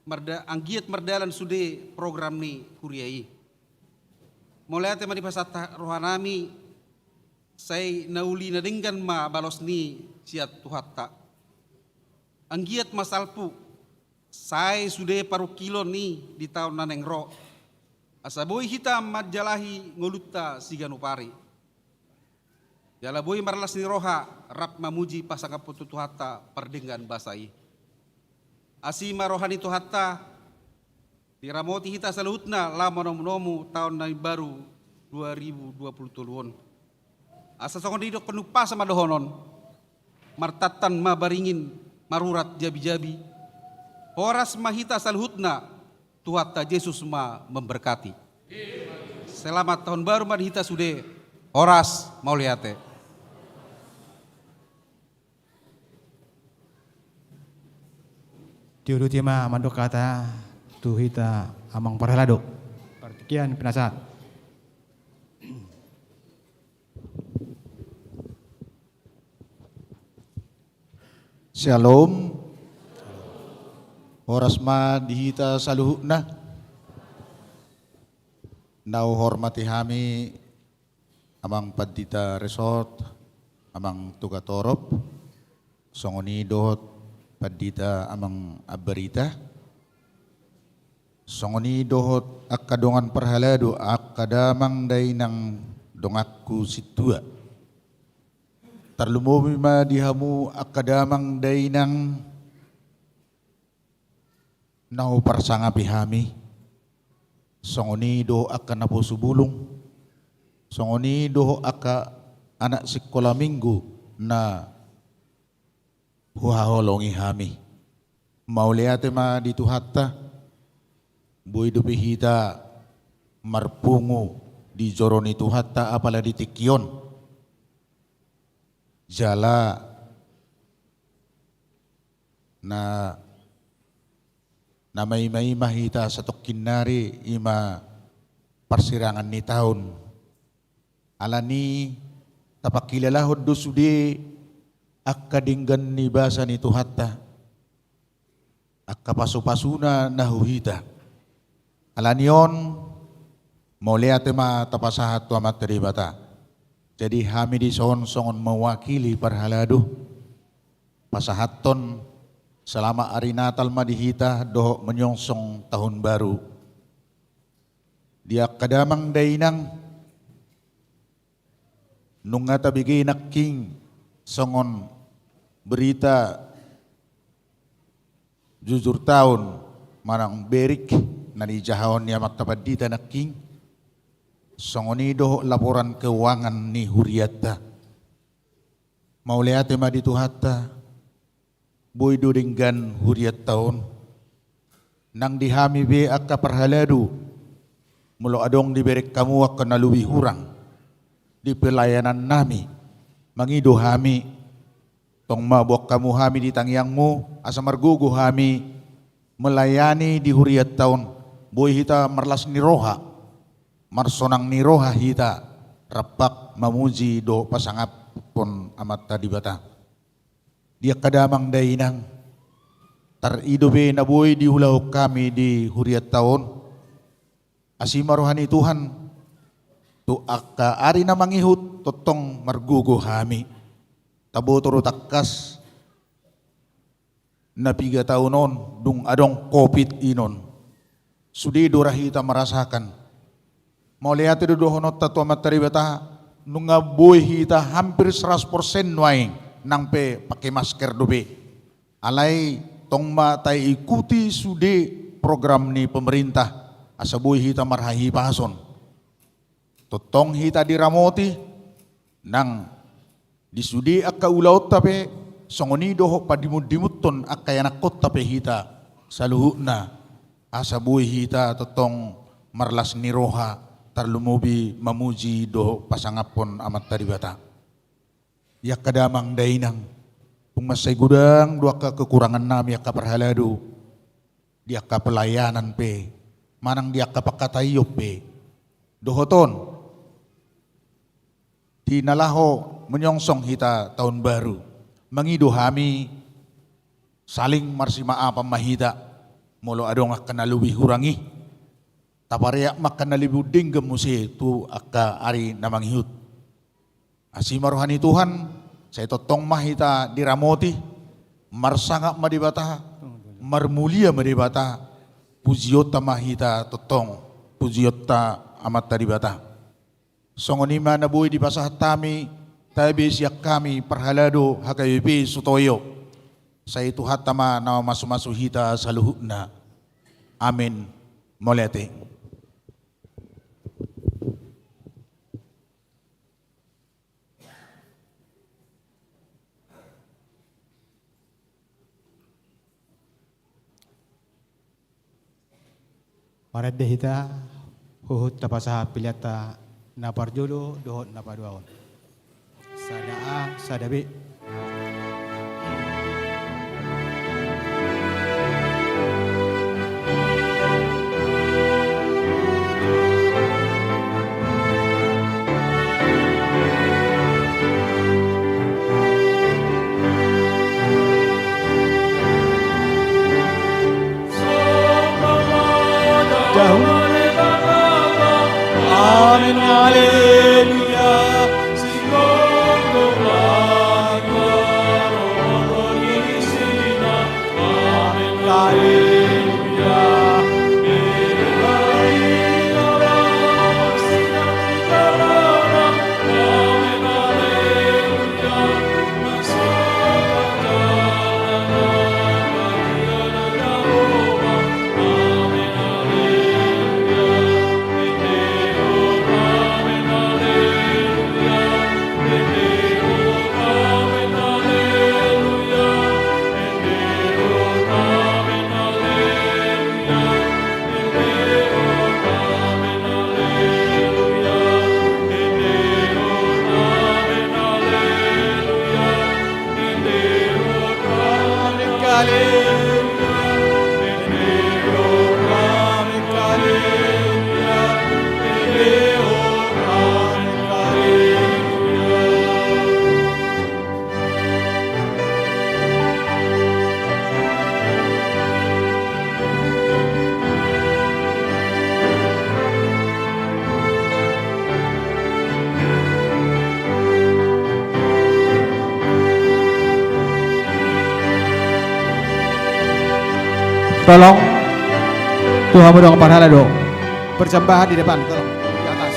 marda-, anggiat mardalan sude program ni huria i. Mauliate ma dipasahat roha nami, sai na uli na denggan ma balos ni sian Tuhanta. Anggiat ma salpu, sae sude parungkilon i di taon na naeng ro. Asa boi hita manjalahi ngolunta siganup ari. Jala boi marlas ni roha, rap mamuji pasangaphon tu Tuhanta pardenggan basa i. Asi ma roha ni Tuhanta, diramoti hita saluhutna laho manomu-nomu taon na imbaru dua ribu dua puluh tolu on. Asa songon didokkon umpasa ma dohonon, martantan ma baringin, marurat jabi-jabi. Horas ma hita saluhutna, Tuhanta Jesus ma memberkati. Selamat tahun baru ma di hita sude. Horas, mauliate. Diuduti ma mandok hata tu hita amang parhalado. Partingkian pinasahat. Shalom. Horas ma di hita saluhutna. Na huhormati hami amang pandita resort, amang Tugatorop, songon i dohot pandita amang Ambarita, songon i dohot angka dongan parhalado, angka damang dainang donganku sintua. Tarlumobi ma di hamu angka damang dainang na huparsangapi hami, songon i dohot angka naposo bulung, songon i dohot angka anak sikola minggu na huhaholongi hami. Mauliate ma di Tuhanta, boi dope hita marpungu di joro ni Tuhanta apala di tingki on. Jala na, na maima-ima hita satongkin nari, i ma parsirangan ni taon. Alani tapangkilalahon do sude angka denggan ni basa ni Tuhanta, angka pasu-pasuna na hu hita. Alani on, mauliate ma tapasahat tu Amanta Debata. Jadi hami dison songon mewakili parhalado, pasahathon selamat ari Natal ma di hita dohot menyongsong tahun baru. Di angka damang dainang, nunga tabege nangkin songon berita jujur taon manang berik na nijahahon ni amanta pandita nangkin, songon i dohot laporan keuangan ni hurianta. Mauliate ma di Tuhanta, boi do denggan hurianta on. Nang di hami be angka parhalado, molo adong dibereng hamu angka na lobi hurang di pelayanan nami, mangido hami, tong ma boan hamu hami di tangiangmu, asa margogo hami melayani di hurianta on, boi hita marlas ni roha, marsonang ni roha hita, rap mamuji dohot pasangaphon Amanta Debata. Di angka damang dainang, tar i dope na boi diulahon hami di hurianta on, asi ma roha ni Tuhan, tu angka ari na mangihut tongtong margogo hami. Taboto do tangkas, na piga taon on dung adong covid i non. Sude do ra hita marasakan. Mauliate do dohononta tu Amanta Debata, nunga boi hita hampir seratus persen nuaeng nang pe pake masker dope. Alai tong ma taikuti sude program ni pemerintah, asa boi hita marhahipason. Tongtong hita diramoti, nang di sude angka ulaonta pe, songon i dohot padimundimunhon angka ianakkonta pe hita saluhutna, asa boi hita tongtong marlas ni roha, tarlumobi mamuji dohot pasangaphon Amanta Debata. Di angka damang dainang, tung mansai godang do angka kekurangannami angka parhalado, di angka pelayanan pe, manang di angka pangkataion pe. Dohot on, di na laho menyongsong hita taon baru, mangido hami saling marsimaafan ma hita, molo adong angka na lobi hurang i. Tapareak ma angka na lobi denggan muse tu angka ari na mangihut. Asi ma roha ni Tuhan, sai tongtong ma hita diramoti, marsangap ma Debata, marmulia ma Debata, pujionta ma hita tongtong, pujionta Amanta Debata. Songon i ma na boi dipasahat hami, tabe sian hami parhalado H K B P Sutoyo. Sai Tuhanta ma na mamasumasu hita saluhutna. Amin. Mauliate. Marende hita, huhut tapasahat peleanta na parjolo dohot na paduahon. Sada A, sada B. Amen, haleluya. Tolong, tu hamu dongan parhalado, persembahan di depan, tolong, di atas.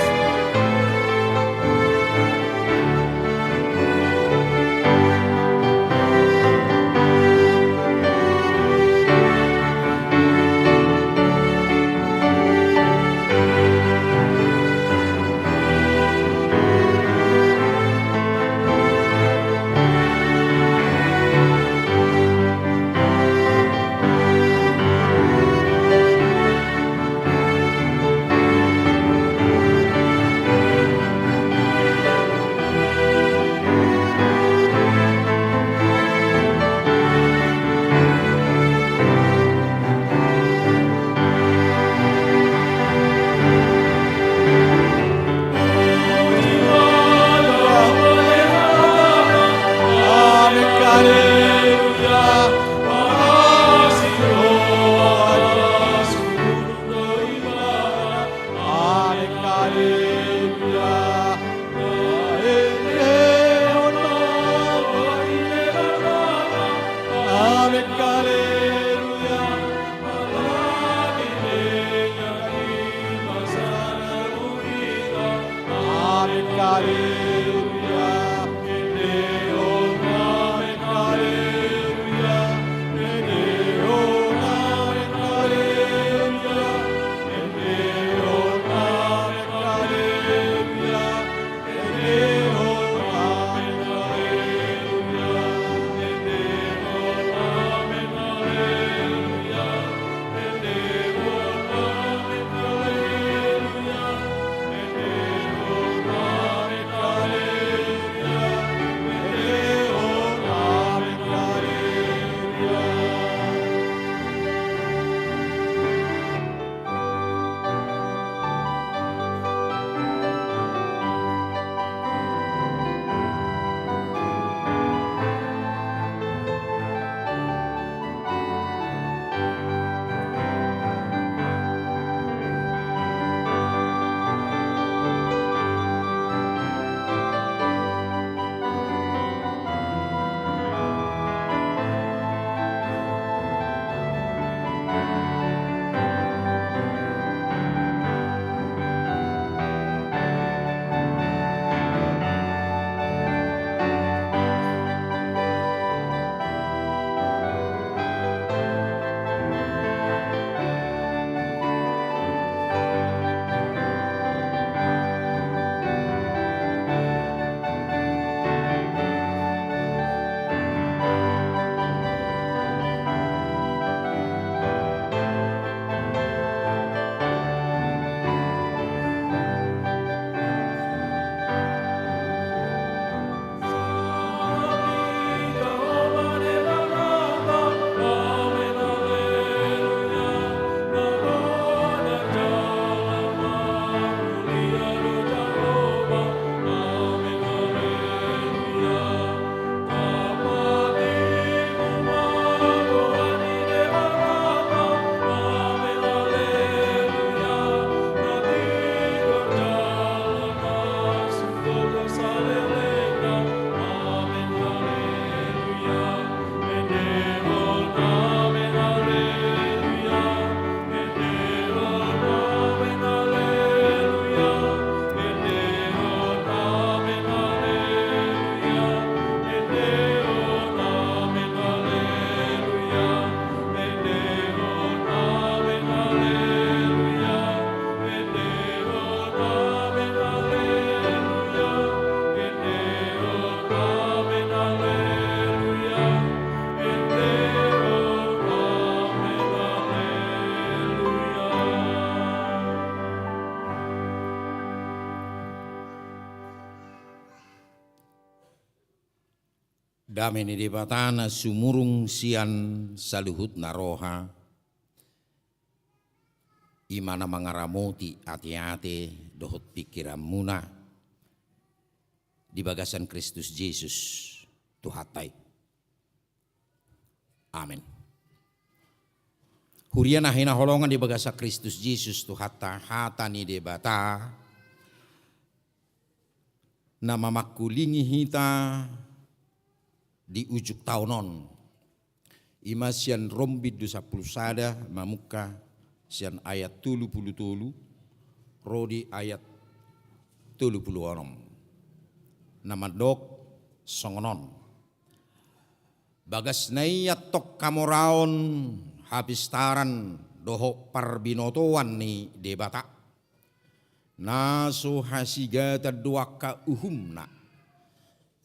Dame ni Debata na sumurung sian saluhutna roha, i ma na mangaramoti ateate dohot pingkiranmuna di bagasan Kristus Jesus Tuhanta i. Amen. Huria na hinaholongan di bagasan Kristus Jesus Tuhanta, hata ni Debata na mamangkulingi hita di ujung taon on, i ma sian Rom bindu sampulu sada mamungka sian ayat tolu pulu tolu ro di ayat tolu pulu onom, na mandok songon on. Bagasna i antong hamoraon, hapistaran dohot parbinotoan ni Debata. Na so hasigatan do angka uhumna,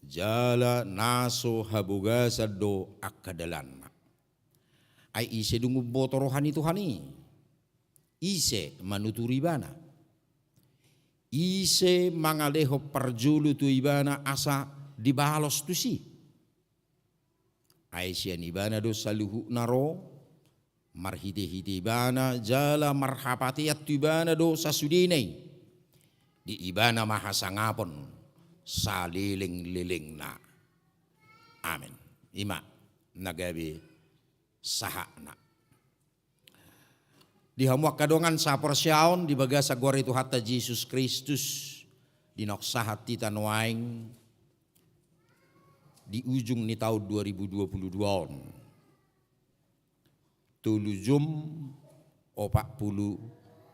jala na so habogasan do angka dalanna. Ai ise dung umboto roha ni Tuhan i? Ise manuturi Ibana? Ise mangalehon parjolo tu Ibana asa dibalos tusi? Ai sian Ibana do saluhutna ro, marhitehite Ibana jala marhapatean tu Ibana do sasudena i. Di Ibana ma hasangapon salelenglelengna. Amen. I ma na gabe sahatna. Di hamu angka dongan saporseaon di bagasan goar ni Tuhanta Jesus Kristus, di na sahat hita nuaeng di ujung ni taon dua ribu dua pulu dua on. Tolu jom opat pulu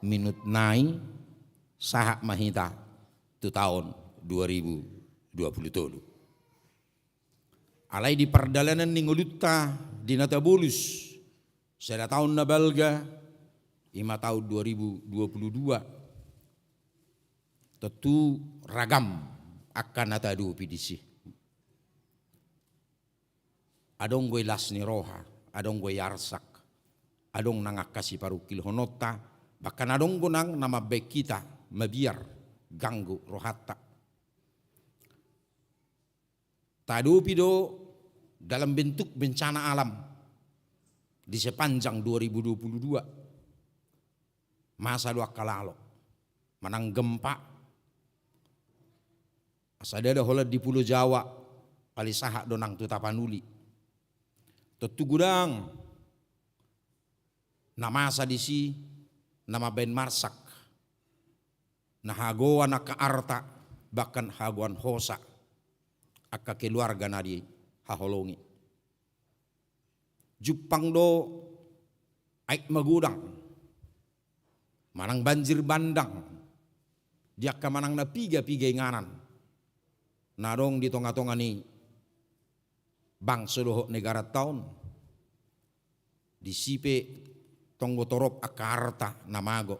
minut nai sahat ma hita tu taon dua ribu dua pulu tolu. Alai di pardalanan ni ngolunta di na tabolus sada taon na balga, i ma taon dua ribu dua pulu dua, tontu ragam angka na taadopi disi. Adong do i las ni roha, adong do i arsak, adong nang angka siparungkilhononta, bahkan adong do nang na mambaen hita mabiar, ganggu rohanta. Taadopi do dalam bentuk bencana alam di sepanjang dua ribu dua pulu dua. Masa do angka lalo manang gempa. Asa ndada holan di Pulo Jawa, alai sahat do nang tu Tapanuli. Tontu godang na masa disi, na mambaen marsak, na hagoan angka arta, bahkan hagoan hosa angka keluarga na dihaholongi. Jumpang do aek magodang manang banjir bandang di angka manang na piga-piga inganan na adong di tonga-tonga ni bangso dohot negaranta on. Disi pe tong do torop angka arta na mago,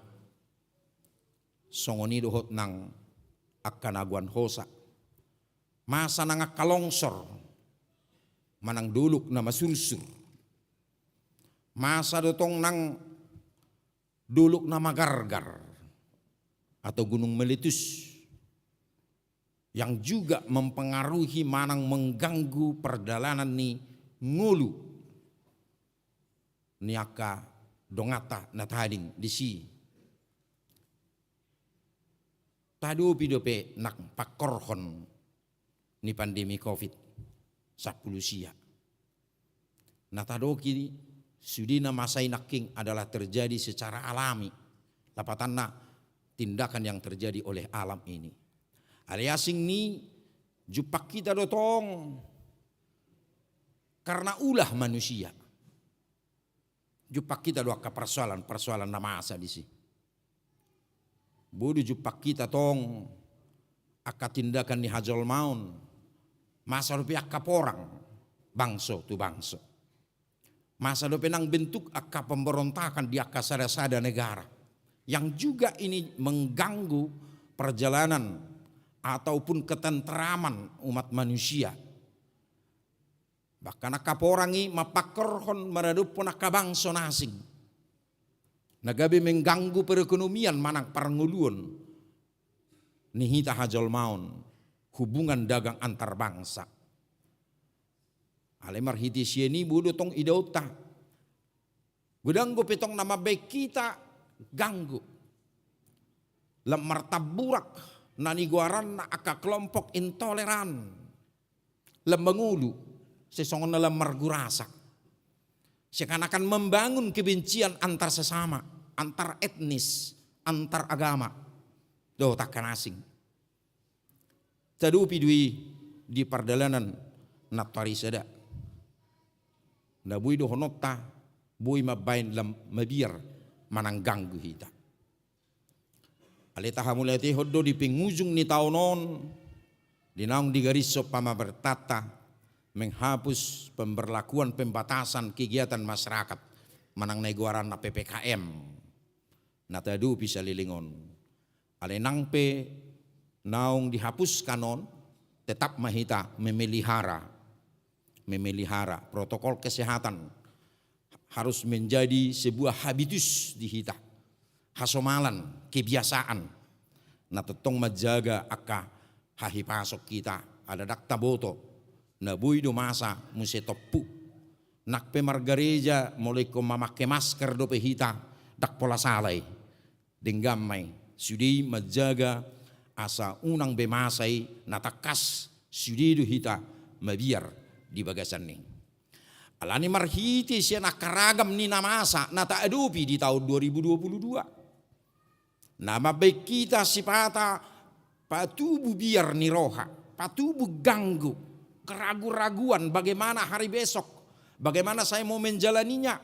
songon i dohot nang angka na hagoan hosa. Masa nang angka longsor manang dolok na masursur. Masa do tong nang dolok na magargar atau gunung meletus, yang juga mempengaruhi manang mengganggu pardalanan ni ngolu ni angka donganta na tading disi. Taadopi dope nang pangkorhon ni pandemi covid sampulu sia. Na tadok i, sude na masa i nangkin adalah terjadi secara alami. Lapatanna, tindakan yang terjadi oleh alam ini. Alai asing ni jumpang hita do tong karena ulah manusia. Jumpang hita do angka persoalan-persoalan na masa disi. Boi do jumpang hita tong angka tindakan ni hajolmaon, masa dope angka porang bangso tu bangso. Masa dope nang bentuk angka pemberontakan di angka sada-sada negara, yang juga ini mengganggu perjalanan ataupun ketentraman umat manusia. Bahkan angka porang i mampangkorhon maradophon angka bangso na asing na gabe mengganggu perekonomian manang parngoluon ni hita hajolmaon, hubungan dagang antar bangsa. Alai marhite sian i boi do tong idaonta. Godang dope tong na mambaen hita ganggu. Lam martamburak na nigoaranna angka kelompok intoleran. Lam mangolu, sesongon na lam margurasa. Seakan-akan membangun kebencian antar sesama, antar etnis, antar agama. Dohot angka na asing. Tadopi do i di pardalanan nantoari sada. Na boi dohononta, boi mambaen lam mabiar manang ganggu hita. Alai tahamauliatehon do di pengujung ni taon on, di naung digarishon pamamertanta menghapus pemberlakuan pembatasan kegiatan masyarakat manang na nigoaranna P P K M. Na tadopi saleleng on. Alai nang pe naung dihapuskan on, tetap ma hita memelihara, memelihara protokol kesehatan harus menjadi sebuah habitus di hita, hasomalan, kebiasaan. Na tongtong manjaga angka hahipason hita, ala ndang taboto, na boi do masa muse tompu. Nang pe margareja, molo ingkon mamake masker dope hita, ndang pola sala i. Denggan ma i, sude i manjaga asa unang be masa i na tangkas sude do hita mabiar di bagasan i. Alani marhite sian angka ragam ni na masa na taadopi di taon dua ribu dua puluh dua. Na mambaen hita sipata patubu biar ni roha, patubu ganggu, keragu-raguan bagaimana hari besok, bagaimana saya mau menjalaninya.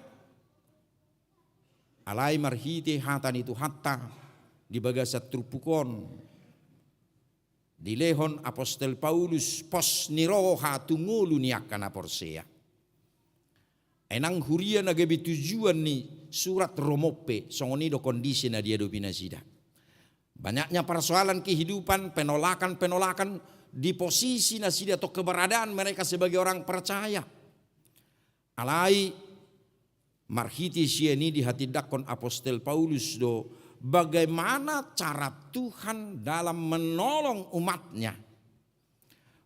Alai marhite hata ni Tuhanta di bagasan turpuk on, dilehon apostel Paulus pos ni roha tu ngolu ni angka na porsea. Ai nang huria na gabe tujuan ni surat Rom on pe, songon i do kondisi na diadopi nasida. Banyaknya persoalan kehidupan, penolakan-penolakan di posisi nasida atau keberadaan mereka sebagai orang percaya. Alai marhite sian i dihatindangkon apostel Paulus do bagaimana cara Tuhan dalam menolong umatnya.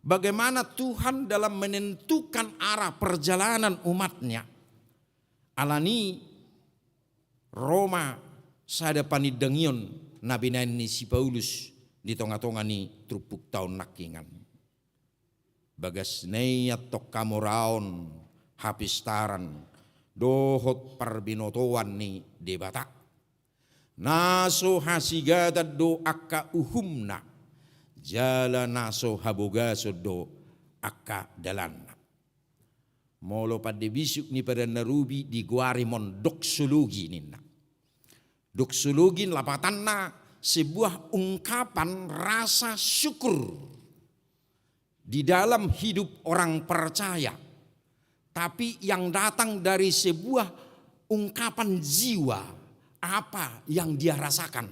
Bagaimana Tuhan dalam menentukan arah perjalanan umatnya. Alani ro ma sada panindangion na binaen ni si Paulus di tonga-tonga ni turpukta on nangkingan. Bagasna i antong hamoraon, hapistaran, dohot parbinotoan ni Debata. Na so hasigatan do angka uhumna, jala na so habogason do angka dalanna. Molo pande bisuk ni Padan na Robi digoari ma on doksologi ninna. Doksologi lapatanna sebuah ungkapan rasa syukur di dalam hidup orang percaya, tapi yang datang dari sebuah ungkapan jiwa, apa yang dia rasakan.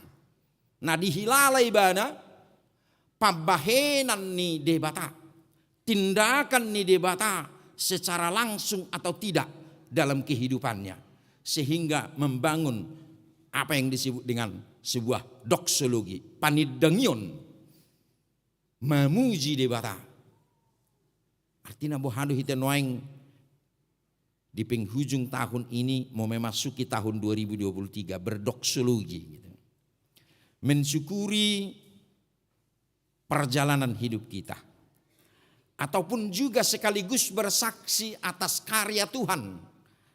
Na dihilala ibana pambahenan ni Debata, tindakan ni Debata secara langsung atau tidak dalam kehidupannya, sehingga membangun apa yang disebut dengan sebuah doksologi, panindangion, memuji Debata. Artina boha do hita nuaeng di penghujung tahun ini mau memasuki tahun dua ribu dua puluh tiga berdoksologi gitu. Mensyukuri perjalanan hidup kita. Ataupun juga sekaligus bersaksi atas karya Tuhan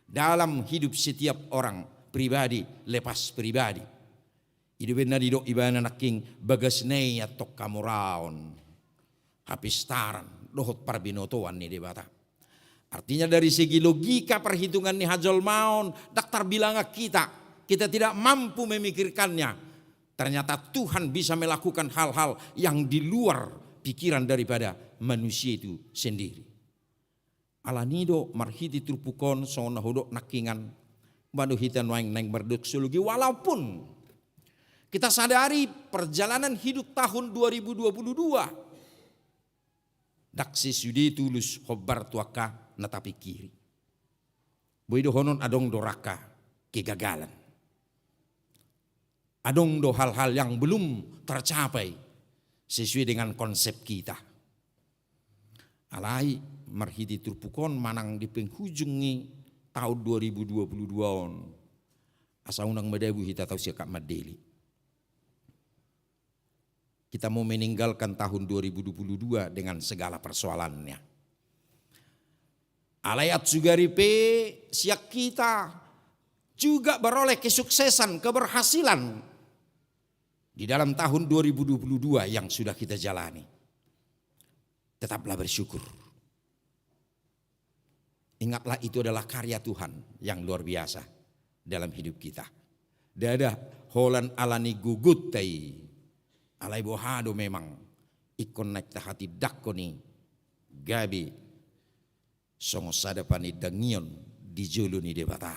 dalam hidup setiap orang pribadi, lepas pribadi. I do umbahen na didok ibana nangkin bagasna i antong hamoraon, hapistaran, dohot parbinotoan ni Debata. Artinya dari segi logika perhitungan ni hajolmaon, ndang tarbilangan hita. Kita tidak mampu memikirkannya. Ternyata Tuhan bisa melakukan hal-hal yang di luar pikiran daripada manusia itu sendiri. Alani do marhite turpuk on songon na hudok nangkingan, baen do hita nuaeng naeng berdoksologi, walaupun kita sadari perjalanan hidup tahun dua ribu dua puluh dua ndang sesude tulus hombar tu angka na tapingkiri. Boi dohonon adong do rangka kegagalan. Adong do hal-hal yang belum tercapai sesuai dengan konsep kita. Alai marhite turpuk on manang di penghujung ni tahun dua ribu dua puluh dua on, asa unang madabu hita tau sian angka mandele. Kita mau meninggalkan tahun dua ribu dua puluh dua dengan segala persoalannya. Alai aut sugari pe sian hita juga beroleh kesuksesan, keberhasilan di dalam tahun dua ribu dua puluh dua yang sudah kita jalani. Tetaplah bersyukur. Ingatlah, itu adalah karya Tuhan yang luar biasa dalam hidup kita. Ndada holan alani gogota i, alai boha do memang ingkon naeng tahatindangkon i gabe songon sada panindangion di jolo ni Debata.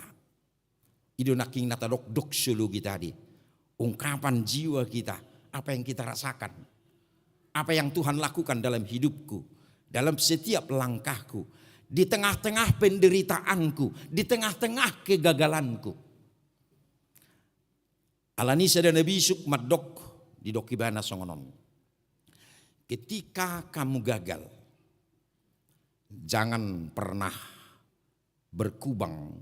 I do nangkin na tadok doxology tadi. Ungkapan jiwa kita, apa yang kita rasakan, apa yang Tuhan lakukan dalam hidupku, dalam setiap langkahku, di tengah-tengah penderitaanku, di tengah-tengah kegagalanku. Alani sada na bisuk mandok, didok ibana songon on: Ketika kamu gagal, jangan pernah berkubang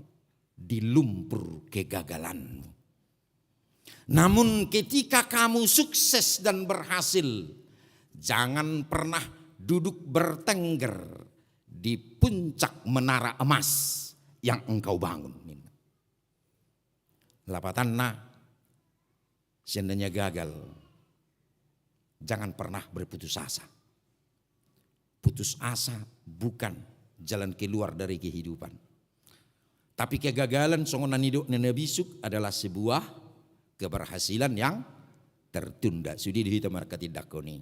di lumpur kegagalanmu. Namun ketika kamu sukses dan berhasil, jangan pernah duduk bertengger di puncak menara emas yang engkau bangun. Lapatanna, seandainya gagal, jangan pernah berputus asa. Putus asa bukan jalan keluar dari kehidupan. Tapi kegagalan, songon na nidok ni na bisuk, adalah sebuah keberhasilan yang tertunda. Sude do hita marhatindangkon i.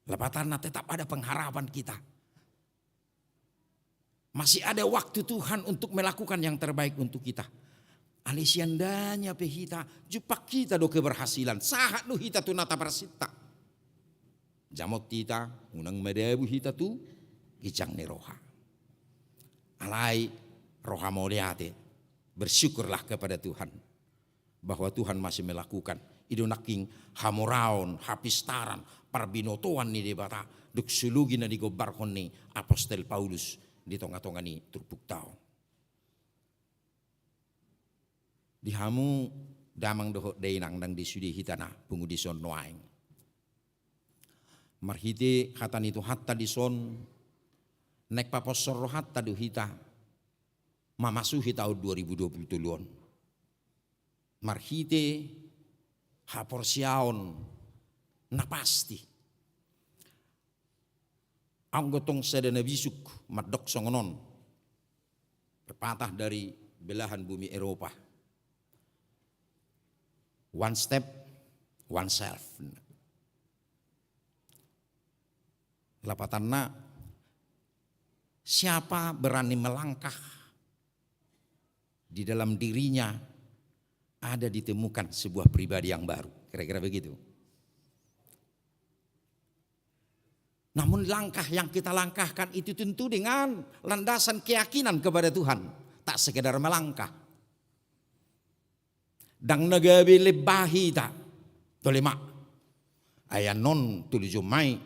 Lapatanna, tetap ada pengharapan kita. Masih ada waktu Tuhan untuk melakukan yang terbaik untuk kita. Alai seandainya pe hita, jumpang hita do keberhasilan, sahat do hita tu na taparsinta, jamot hita, unang madabu hita tu ginjang ni roha. Alai roha mauliate, bersyukurlah kepada Tuhan bahwa Tuhan masih melakukan. I do nangkin hamoraon, hapistaran, parbinotoan ni Debata, doxology na digombarhon ni Apostel Paulus di tonga-tonga ni turpukta on. Di hamu damang dohot dainang, ndang di sude hita na pungu dison nuaeng. Marhite hata ni Tuhanta dison, naeng paposhon rohanta do hita mamasuhi tahun dua ribu dua puluh tolu on. Marhite haporseaon na pasti. Anggo tong sada na bisuk mandok songon on, pepatah dari belahan bumi Eropa: one step, one self. Lapatanna, siapa berani melangkah, di dalam dirinya ada ditemukan sebuah pribadi yang baru. Kira-kira begitu. Namun langkah yang kita langkahkan itu tentu dengan landasan keyakinan kepada Tuhan. Tak sekedar melangkah. Ndang na gabe lembahi hita. Tole ma. Ai annon tolu jom ma i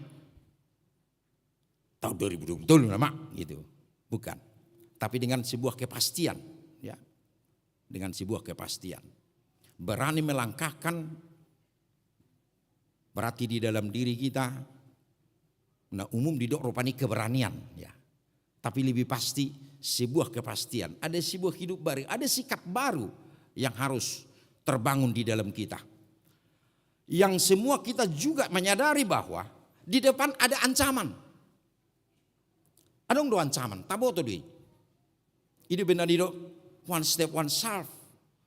tahun dua ribu dua puluh tolu nama, gitu. Bukan. Tapi dengan sebuah kepastian, ya. Dengan sebuah kepastian. Berani melangkahkan, berarti di dalam diri kita, na umum didok rupani keberanian, ya. Tapi lebih pasti sebuah kepastian, ada sebuah hidup baru, ada sikap baru yang harus terbangun di dalam kita. Yang semua kita juga menyadari bahwa di depan ada ancaman. Adong do ancaman, taboto do i. I do umbahen na didok one step, one self.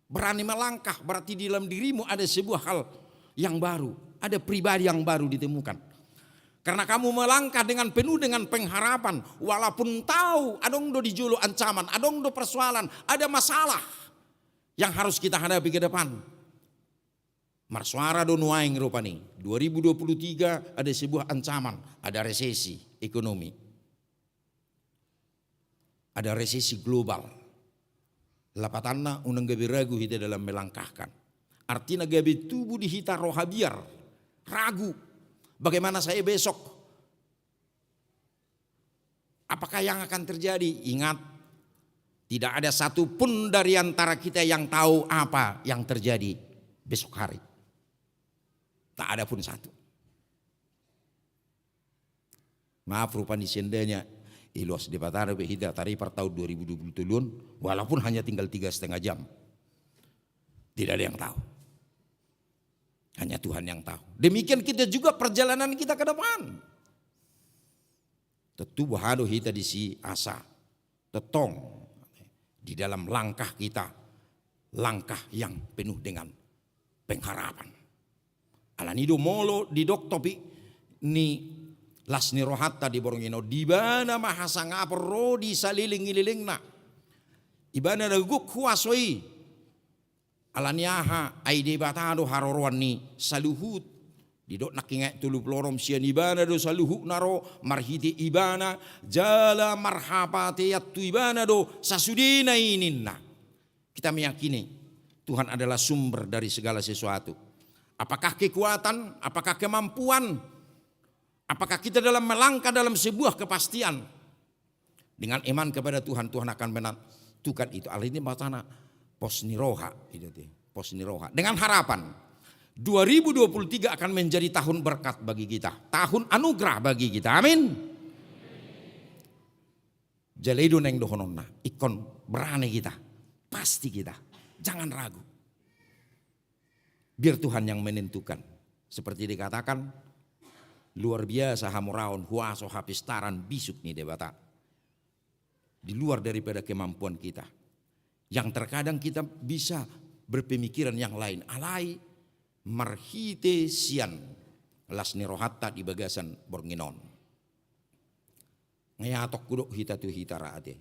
Berani melangkah, berarti di dalam dirimu ada sebuah hal yang baru, ada pribadi yang baru ditemukan. Karena kamu melangkah dengan penuh dengan pengharapan, walaupun tahu adong do di jolo ancaman, adong do persoalan, ada masalah yang harus kita hadapi ke depan. Marsoara do nuaeng rupani, dua ribu dua puluh tiga ada sebuah ancaman, ada resesi ekonomi. Ada resesi global. Lapatanna, unang gabe ragu hita dalam melangkahkan. Artina gabe tubu di hita roha biar, ragu. Bagaimana saya besok? Apakah yang akan terjadi? Ingat, tidak ada satu pun dari antara kita yang tahu apa yang terjadi besok hari. Tak ada pun satu. Maaf, rupani seandainya ilos Debata dope hita taripar tahun dua ribu dua puluh tolu on, walaupun hanya tinggal tiga setengah jam, tidak ada yang tahu. Hanya Tuhan yang tahu. Demikian kita juga perjalanan kita ke depan. Tentu boha do hita disi asa tongtong di dalam langkah kita, langkah yang penuh dengan pengharapan. Alani do molo didok topik ni las ni rohanta di borngin on, di ibana ma hasangapon ro di saleleng ni lelengna. Ibana na gok huaso i. Alani aha? Ai Debata do haroroan ni saluhut. Didok nangkin ayat tolu pulu onom, sian ibana do saluhutna ro, marhite ibana, jala marhapatean tu ibana do sasudena i ninna. Kita meyakini Tuhan adalah sumber dari segala sesuatu. Apakah kekuatan, apakah kemampuan, apakah kita dalam melangkah dalam sebuah kepastian? Dengan iman kepada Tuhan, Tuhan akan menentukan itu. Alani i ma hatana pos ni roha, itu ti, pos ni roha. Dengan harapan dua ribu dua puluh tiga akan menjadi tahun berkat bagi kita, tahun anugerah bagi kita. Amin. Jala i do naeng dohononna, ingkon berani kita, pasti kita, jangan ragu. Biar Tuhan yang menentukan. Seperti dikatakan, luar biasa hamoraon, huaso, hapistaran, bisuk ni Debata. Di luar daripada kemampuan kita. Yang terkadang kita bisa berpemikiran yang lain. Alai marhite sian las ni rohanta di bagasan borngin on. Nga iatongku do hita tu hita ra ate.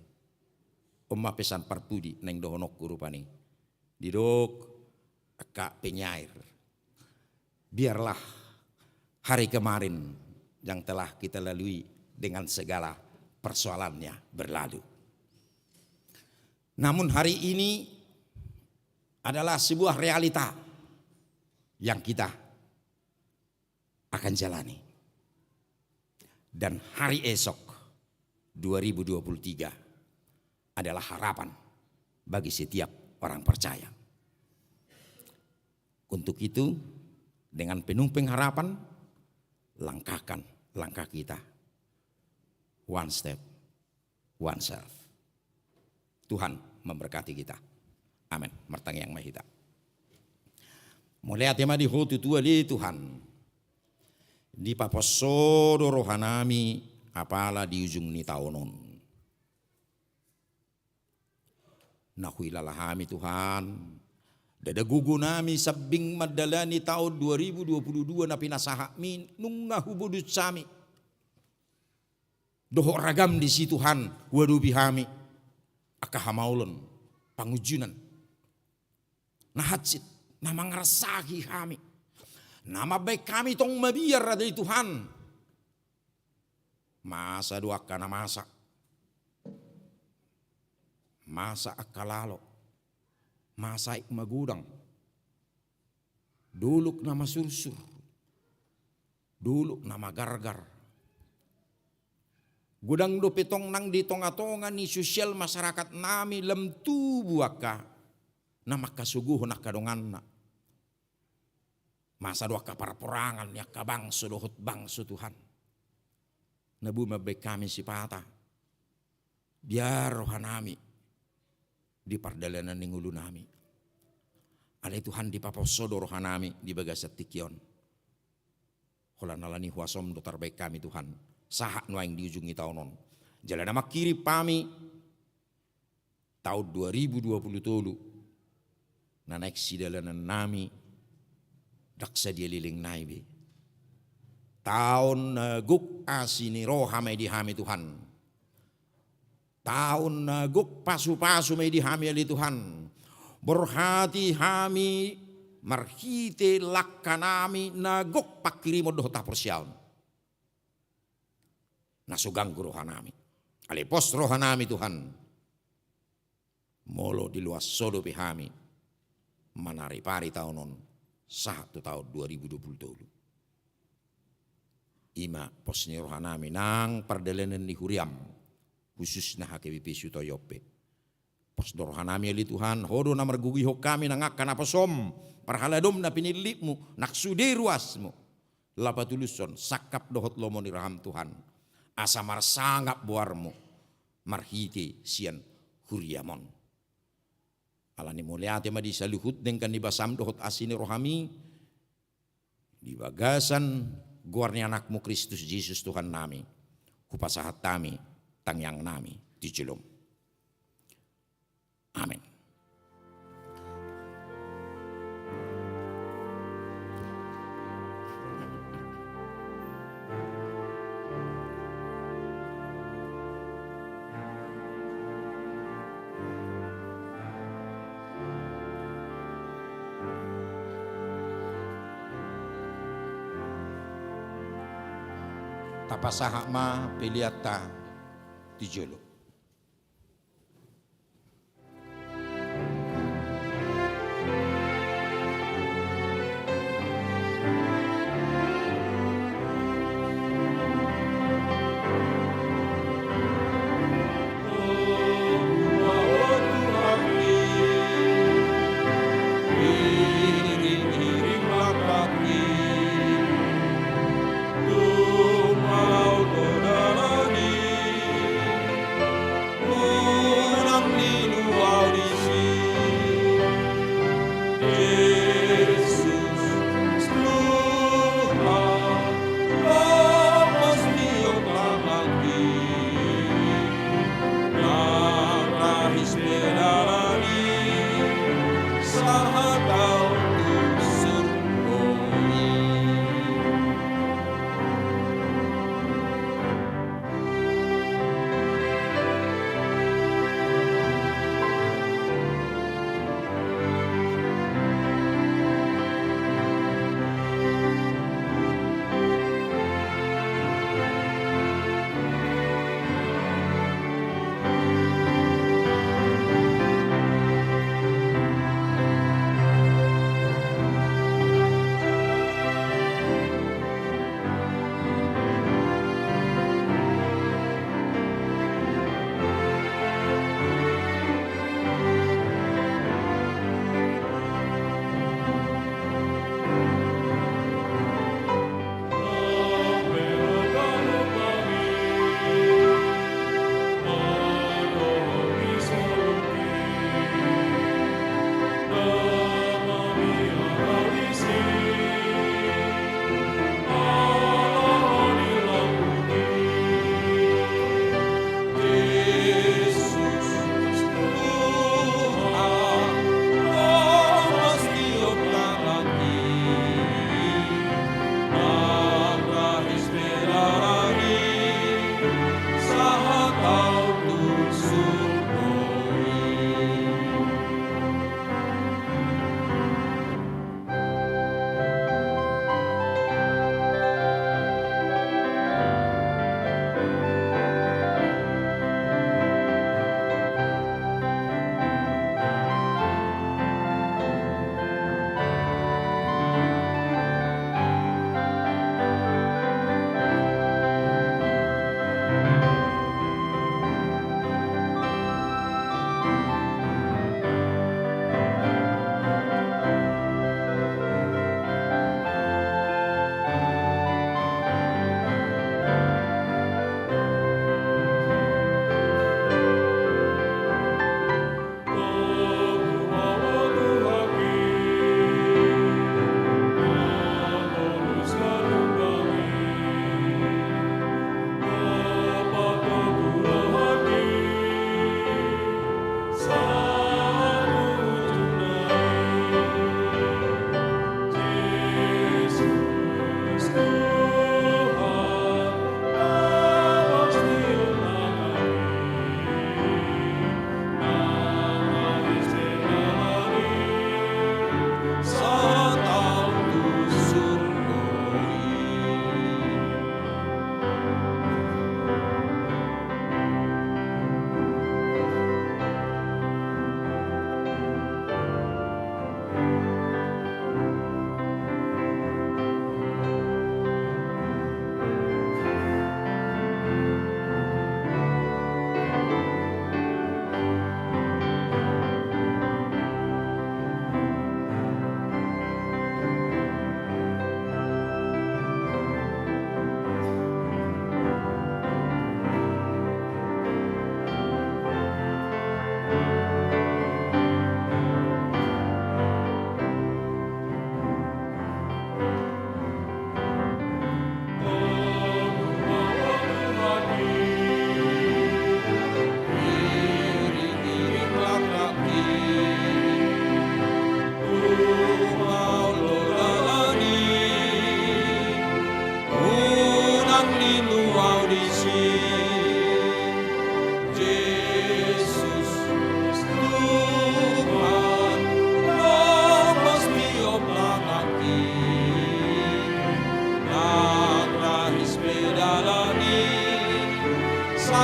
On ma pesan parpudi naeng dohononku rupani. Didok angka penyair. Biarlah hari kemarin yang telah kita lalui dengan segala persoalannya berlalu. Namun hari ini adalah sebuah realita yang kita akan jalani. Dan hari esok dua ribu dua puluh tiga adalah harapan bagi setiap orang percaya. Untuk itu, dengan penuh pengharapan, langkahkan langkah kita. One step, oneself. Tuhan memberkati kita. Amin. Martangiang ma hita. Mauliate ma di Ho tutu ale Tuhan. Dipapos Ho do rohanami apala di ujung ni taon on. Na huilala hami Tuhan, ndada gogonami sambing mandalani taon dua ribu dua puluh dua na pinasahatmi, nunga hubodus hami. Dohot ragam disi Tuhan, huadopi hami angka hamaolon, pangunjunan na hansit, na mangarsaki hami, na mambahen hami tong mabiar ate Tuhan. Masa do angka na masa, masa angka lalo, masa aek magodang, dolok na masursur, dolok na magargar. Godang dope tong nang di tonga-tonga ni sosial masyarakat nami lam tubu angka na mangkasogohon angka donganna. Masa do angka parporangan ni angka bangso dohot bangso Tuhan. Na boi mambahen hami sipata. Biar rohanami di pardalanan ni ngolunami. Ale Tuhan, dipapos Ho do rohanami di bagasan tingki on. Holan alani huasom do tarbahen hami Tuhan. Sahat nuaeng di ujung ni taon on. Jala na mangkirim hami taon dua ribu dua puluh tolu. Na naeng sidalanannami ndang sadia leleng nai be. Taon na gok asi ni roha ma i di hami Tuhan. Taon na gok pasu-pasu ma i di hami ale Tuhan. Borhati hami marhite langkanami na gok pangkirimon dohot haporseaon. Na so ganggu rohanami. Ale pos rohanami Tuhan. Molo diloas Ho dope hami manaripari taon on sahat tu taon dua ribu dua puluh tolu. I ma pos ni rohanami nang pardalanan ni huriam. khususna H K B P Sutoyo pe. Pos do rohanami ale Tuhan, Ho do na margogihon hami nang angka naposom, parhalado na pinillitmu, nang sude ruasmu. Laho patulushon sangkap dohot lomo ni roham Tuhan, asa marsangap boarmu marhite sian huriam on. Alani mauliate ma di saluhut denggan ni basam dohot asi ni rohami, di bagasan goar ni Anakmu Kristus Jesus Tuhannami, hupasahat hami tangiangnami tu jolom. Amen. Tapasahat ma peleanta tu jolo.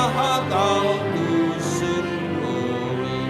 Hatau tu sunduri.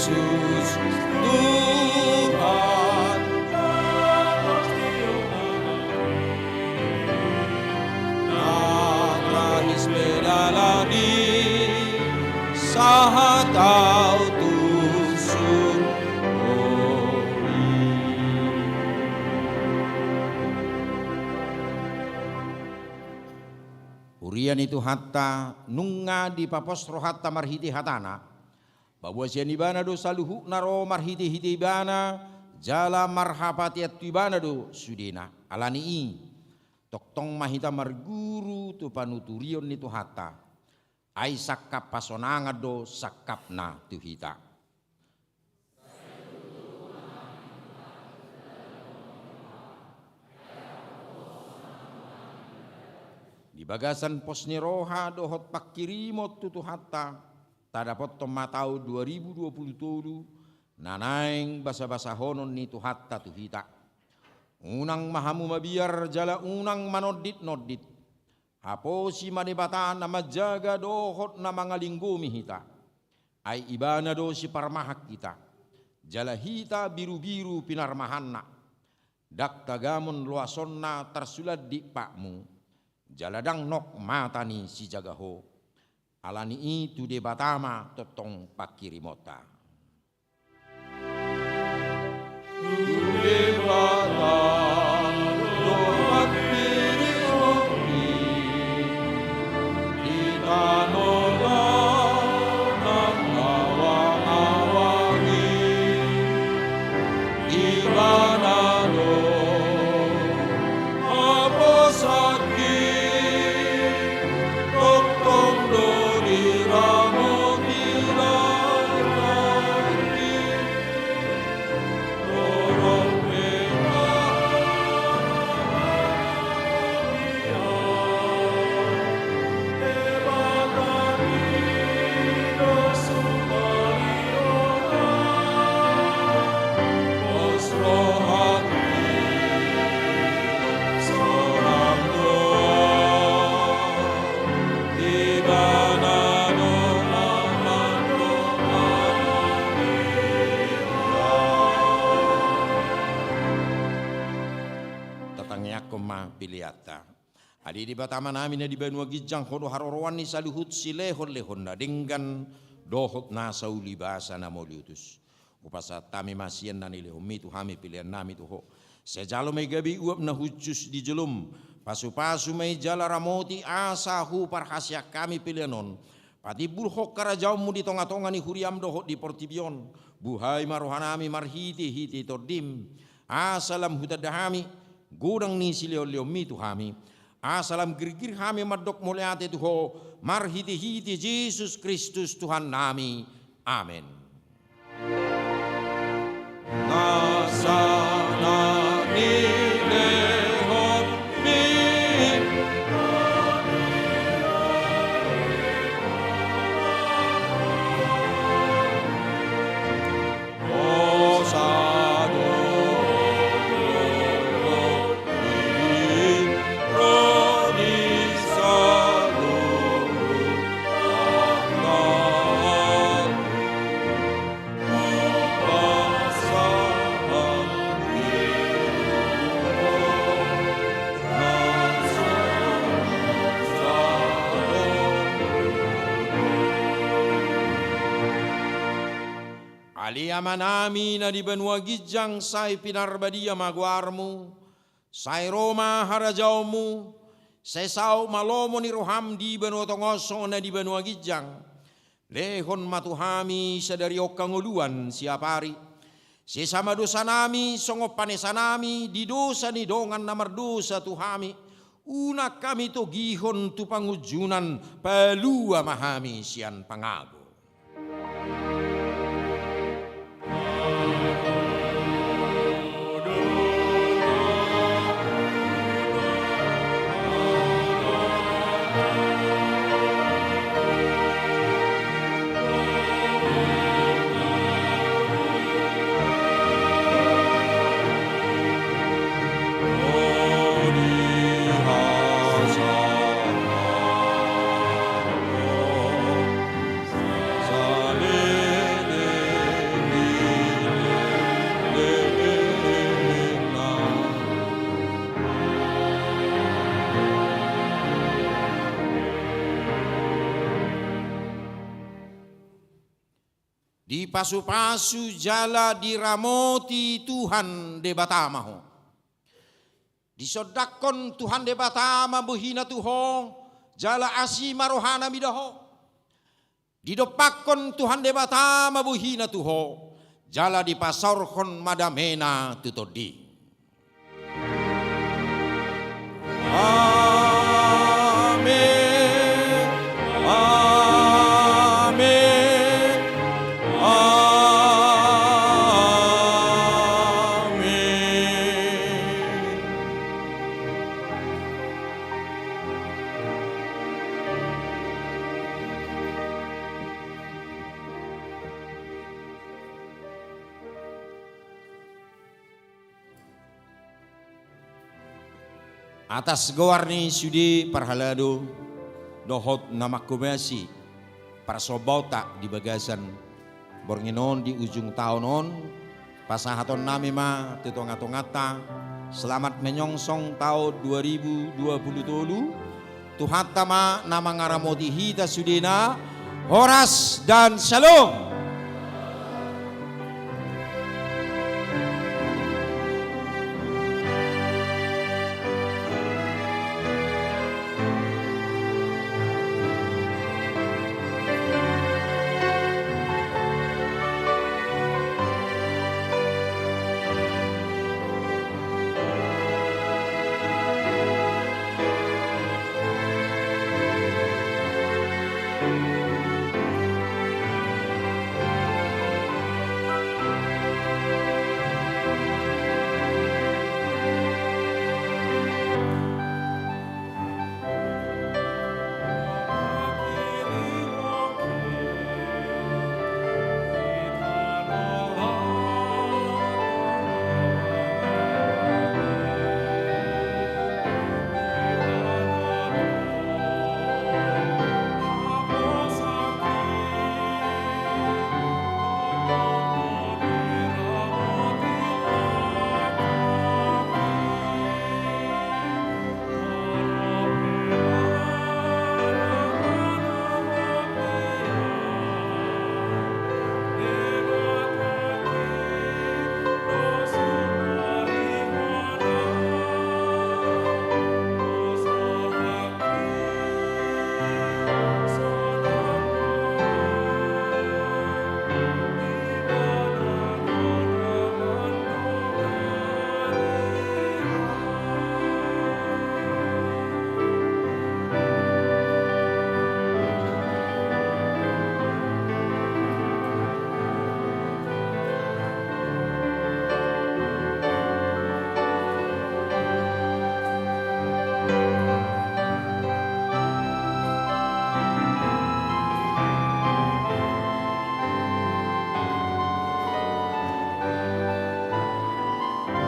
Tuhan, nang rahis pe dalan i, sahat ahu tu surgo i. Huria ni Tuhanta, nunga dipapos rohanta marhite hatana, paboa sian Ibana do saluhutna ro, marhitehite Ibana jala marhapatean tu Ibana do sudena. Ala ni i, tongtong ma hita marguru tu panuturion ni Tuhanta. Ai sangkap hasonangan do sangkapna tu hita. Di bagasan pos ni roha dohot pangkirimon tu Tuhanta, tadapothon ma taon dua ribu dua pulu tolu na naeng basabasahonon ni Tuhanta tu hita. Unang ma hamu mabiar jala unang manonditnondit. Haposi ma Debata na manjaga dohot na mangalinggomi hita. Ai Ibana do siparmahan hita, jala hita birubiru pinarmahanna. Ndang tagamon loasonna tarsulan di patmu, jala ndang nok mata ni sijaga ho. Ala ni i tu Debata ma tongtong pangkirimonta. Tu Debata do pangkirimon i, di tano na nang awangawang i. Ibana do haposanki, tongtong do diramoti Debata. Tatangiangkon ma peleanta. Ale Debata Amanami na di banua ginjang, Ho do haroroan ni saluhut silehonlehon na denggan dohot nasa ulibasa na mauliutus. Hupasahat hami ma sian na nilehonmi tu hami peleannami tu Ho. Sai jalo ma i gabe uap na hushus di jolom, pasupasu ma i jala ramoti asa huparhaseang hami pelean on patimbulhon harajaonmu di tongatonga ni huriam dohot di portibi on. Buhai ma rohanami marhitehite Tondim, asa lam hutanda hami godang ni silehonlehonmi tu hami, asa lam girgir hami mandok mauliate tu Ho, marhitehite Jesus Kristus Tuhannami. Amen. Nasa na nilehonmi. Ale Amanami na di banua ginjang, sai pinarbadia ma goarmu, sai ro ma harajaonmu, sai saut ma lomo ni roham di banua tonga on songon na di banua ginjang. Lehon ma tu hami sadari on hangoluan siapari. Sesa ma dosanami songon panesanami di dosa ni dongan na mardosa tu hami. Unang hami togihon tu pangunjunan, palua ma hami sian pangago. Dipasupasu jala diramoti Tuhan Debata ma ho. Disondangkon Tuhan Debata ma bohina tu ho, jala asi ma rohana mida ho. Didompakkon Tuhan Debata ma bohina tu ho, jala dipasaorhon ma damena tu tondi. Amen. Amen. Amen. Atas goar ni sude parhalado dohot na manghobasi parsombaonta di bagasan borngin on di ujung taon on, pasahatonnami ma tu tongatonganta selamat menyongsong taon dua ribu dua puluh tolu. Tuhanta ma na mangaramoti hita sudena. Horas dan syalom.